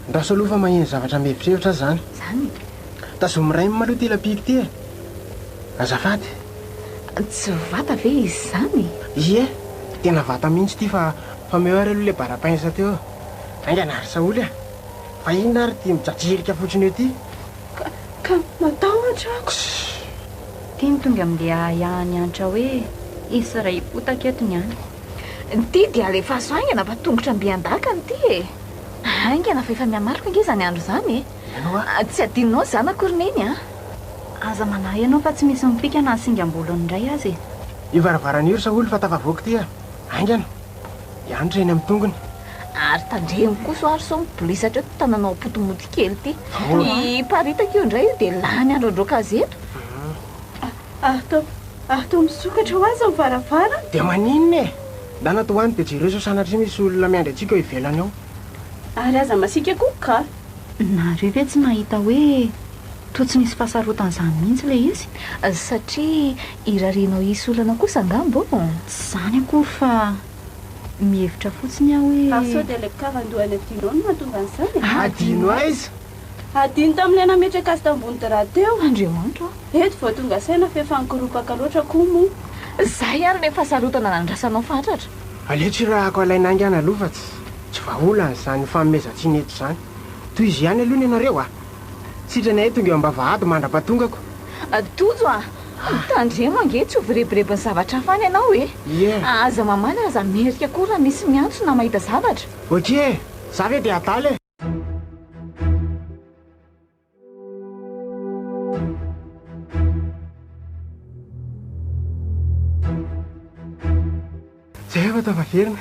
Andraso aloha fa maheno zavatra mihevitrevitra aho izany. Izany? Tazomy raim aloha ity lapiko ity e! Azafady. Tsy vata ve izy izany? Ie, tena vata mihitsy ity fa fa omeo ary aloha ilay barre à pince teo. Haingana ry Saholy a! Fa inona ary ity mijajirika fotsiny eo ity? Ka, ka matahotra aho. Ity no tonga amin'ilay ahiahin'i Hanitra hoe hisy iray hipotaka eto ny any. Ity dia alefaso haingana fa tongotra mby an-dakana ity e! Haingana fa efa mihamaloka ange izany andro izany e! Tsy adinonao ny zanako ry Neny a! Aza manahy ianao fa tsy misy mipika na ny singam-bolony indray aza e! Io varavarana io ry Saholy fa tafavoaka ity a! Haingana! I Hanitra eny amin'ny tongony. Ary tandremo koa sao ary sao mibolisatra eo ty tananao apotomoty kely ity. Hiparitaka io indray io dia lany andro handroaka azy eto. Ary toa, ary toa misokatra ho azy ny varavarana. Dia maninona e? Ndana toa any dia jereo sao sanatria misy olona miandry antsika eo ivelany ao. Ary aza masiaka koa ka. Nareo ve tsy mahita hoe. Toa tsy nisy fahasarotana izany mihitsy ilay izy. Satria irarianao hisy olana kosa angamba ô? Tsy izany akory fa mihevitra fotsiny aho hoe. Ary sao dia ilay mpikaran-doha any adinao no mahatonga an'izany e? Adino aiza? Adino tamin'ilay nametraka azy tambony drap teo. Andriamanitra ô! Eto vao tonga saina fa efa nikoropaka loatra koa moa. Izay ary ilay fahasarotana nandrasanao fatratra. Aleo tsy rahako alaina haingana aloha fa tsy tsy vahaolana izany fanomezan-tsiny eto izany. Tohizo ihany aloha ny anareo a! Sitrany ahy tonga eo am-bavahady mandra-pahatongako. Tojo a! Tandremo ange tsy ho vorebirebin'ny zavatra hafa any ianao e! Ie. Aza mamaly ary aza merika akory raha misy miantso na mahita zavatra. Ok e! Za ve dia adala e! Zay efa tafaverina.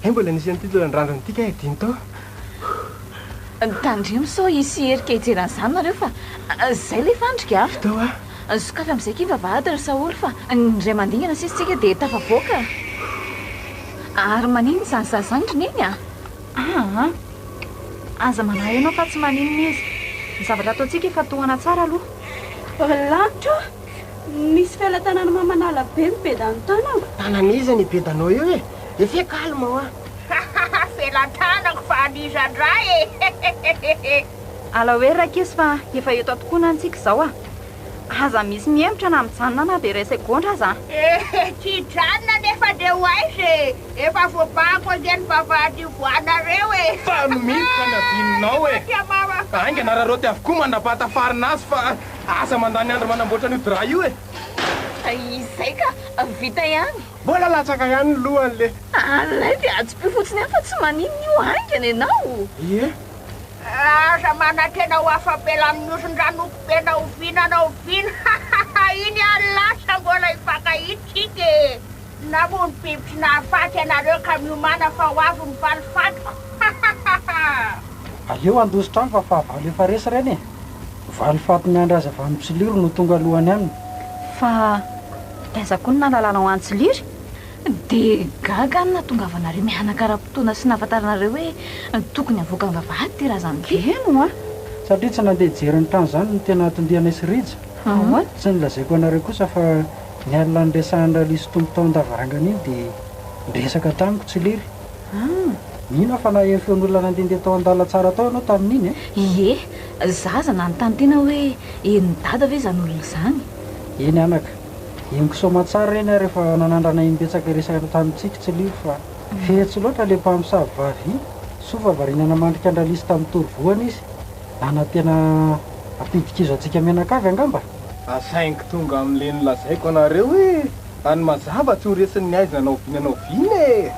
Hay mbola nisy an'ity lohan-drandrana ity kay adino tao. Tandremo sao hisy herika hijery an'izany nareo fa zay le fandrika a! Vita hoa. Sokafy amin'izay akia ny vavahady ry Saholy fa ny indray mandingana sisa tsika dia tafavoaka. Ary maninona izany zaza izany ry Neny a? Aa! Aza manahy ianao fa tsy maninona izy. Ny zavatra ataontsika efa tohana tsara aloha. Lanitra o! Misy felatanana mamanala be mibeda ny tanako. Tanan'iza ny ibedanao eo e? Efe calme hoa. Hahaha felatanako fa an'iza ndray e! Alao hery rankizy fa efa eto antokonana tsika izao a! Aza misy mihemotra na mijanona na dia iray segondra aza a! Eh! Tsy hijanona nefa dia ho aiza e! Efa voabahako ange ny vavahady hivoahanareo e! Fa no miditra ny adinonao e! Haingana araraoty avokoa mandra-pahatafarina azy fa aza mandany andro manamboatra an'io drap io e! Izay ka! Vita ihany! Mbola latsaka ihany ny lohany le! Alay dia atsipio fotsiny ihany fa tsy maninona io haingana ianao! Ie! Aza manantena ho afa-bela amin'ny osin-dranoko be na oviana na oviana hahaha iny ary lasa mbola hifankahita tsika e! Namono biby tsy nahafaty ianareo ka miomàna fa ho avy ny valifatiko hahahaha. Aleo handositra any fa fahavalo efa resy ireny e! Valifaty miandry azy avy any Tsiliry no tonga alohany aminy. Fa taiza koa no nahalalanao an'i Tsiliry? Dia gaga aho ny nahatongavanareo mianaka ara-potoana sy nahafantaranareo hoe tokony havoaka ny vavahady ity razana ity. Eny ho'a. Satria tsy nandeha hijery ny trano izany no tena anton-dianay sy Rija. Ahoana? Tsy nolazaiko anareo kosa fa ny alina niresahan'i Ralisy Tompo tao an-davarangana iny dia niresaka tamiko Tsiliry. Mino aho fa naheno feon'olona nandehandeha tao an-dalantsara tao ianao tamin'iny e? Ie, za aza nanontany tena hoe henon'i Dada ve izany olona izany? Eny anaka. Henoko soamantsara ireny aho rehefa nanandrana imbetsaka hiresaka tamin'i Tsiky Tsiliry fa fetsy loatra ilay mpamosavy vavy iny. Soa fa variana namandrika an-dRalisy tamin'ny torovohana izy. Nanantena hampidi-kizo antsika mianakavy angamba? Asainiko tonga amin'ilay nolazaiko anareo hoe any mazava tsy ho resin'ny haizina na oviana na oviana e!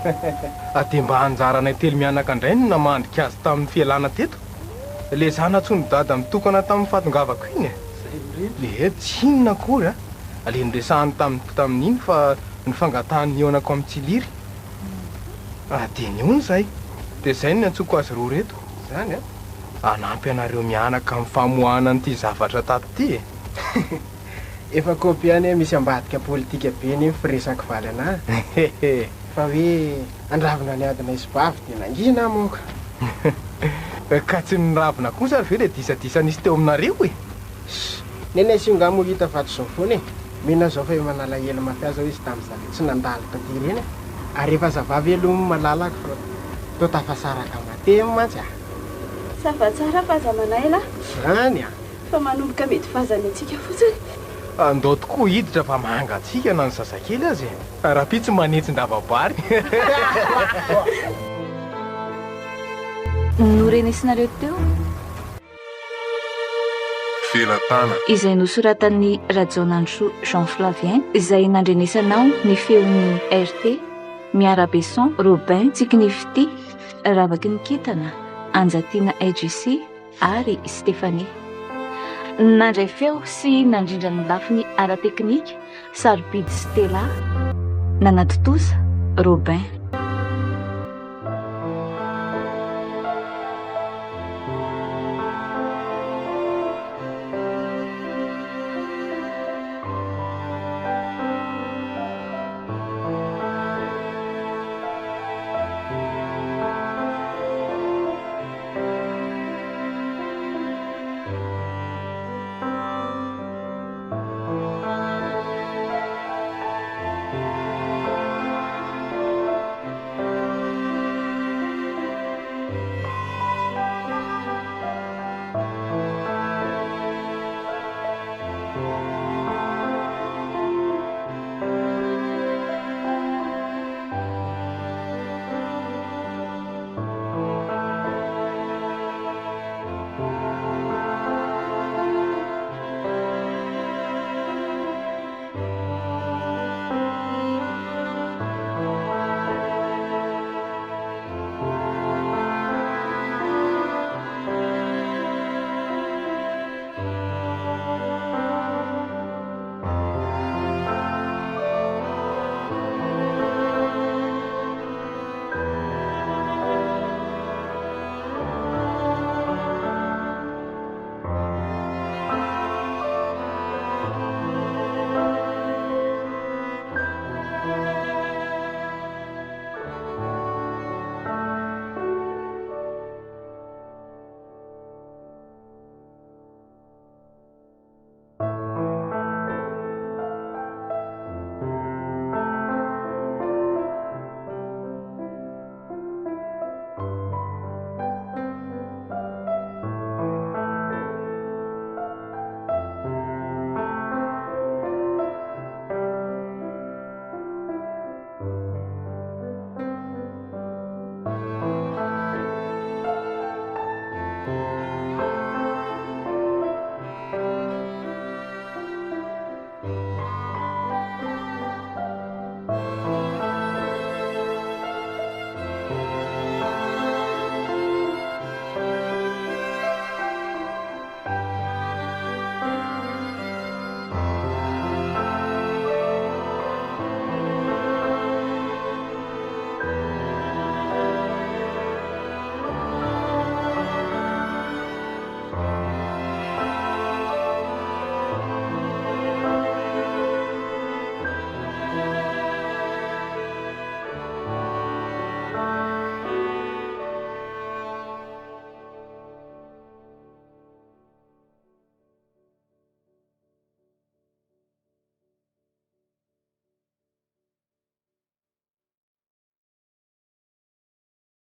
Dia mba anjaranay telo mianaka indray no namandrika azy tamin'ny fialana teto. Ilay zanatson'i Dada mitokana tamin'ny fahatongavako iny e! Izay indrindra. Ie, tsy inona akory an! Ilay niresahany tamiko tamin'iny fa ny fangatahany hihaonako amin'i Tsiliry. Ah, dia nihaona izahay. Dia izay no niantsoako azy roa ireto. Izany an! Hanampy anareo mianaka amin'ny famoahana an'ity zavatra tato ity e! Efa kopy ihany hoe misy ambadika politika be anie ny firesak'i Valy anah e! Fa hoe handravina ny adinay sy Bavy dia nangina aho manko. Ka tsy niravina kosa ary ve ilay disadisa nisy teo aminareo e? Ssss! Nenay sy nga moa hita fa tsy zao foana e! Mino aho zao fa efa nalahelo mafy ahy zao izy tamin'ny zare tsy nandalo taty ireny e! Ary efa ça va ve aloha ny malalako fa toa tafasaraka matemy mantsy a! Ça va tsara fa aza manahy lah. Zany a! Fa manomboka mety vazany antsika fotsiny. Andao tokoa hiditra fa mangatsiaka na ny zazakely aza e! Rahampitso manentsin-dava-bary. Norenesinareo teo. Felatana. Izay nosoratan'i Rajaonandrosoa Jean Flavien, izay nandrenesanao ny feon'i RT, Miarabeson, Robin, Tsikinifity, Ravaky ny Kintana, Anjatiana AJC ary Stéphanie. Nandray feo sy nandrindra ny lafiny ara-teknika, Sarobidy Stella. Nanatontosa, Robin.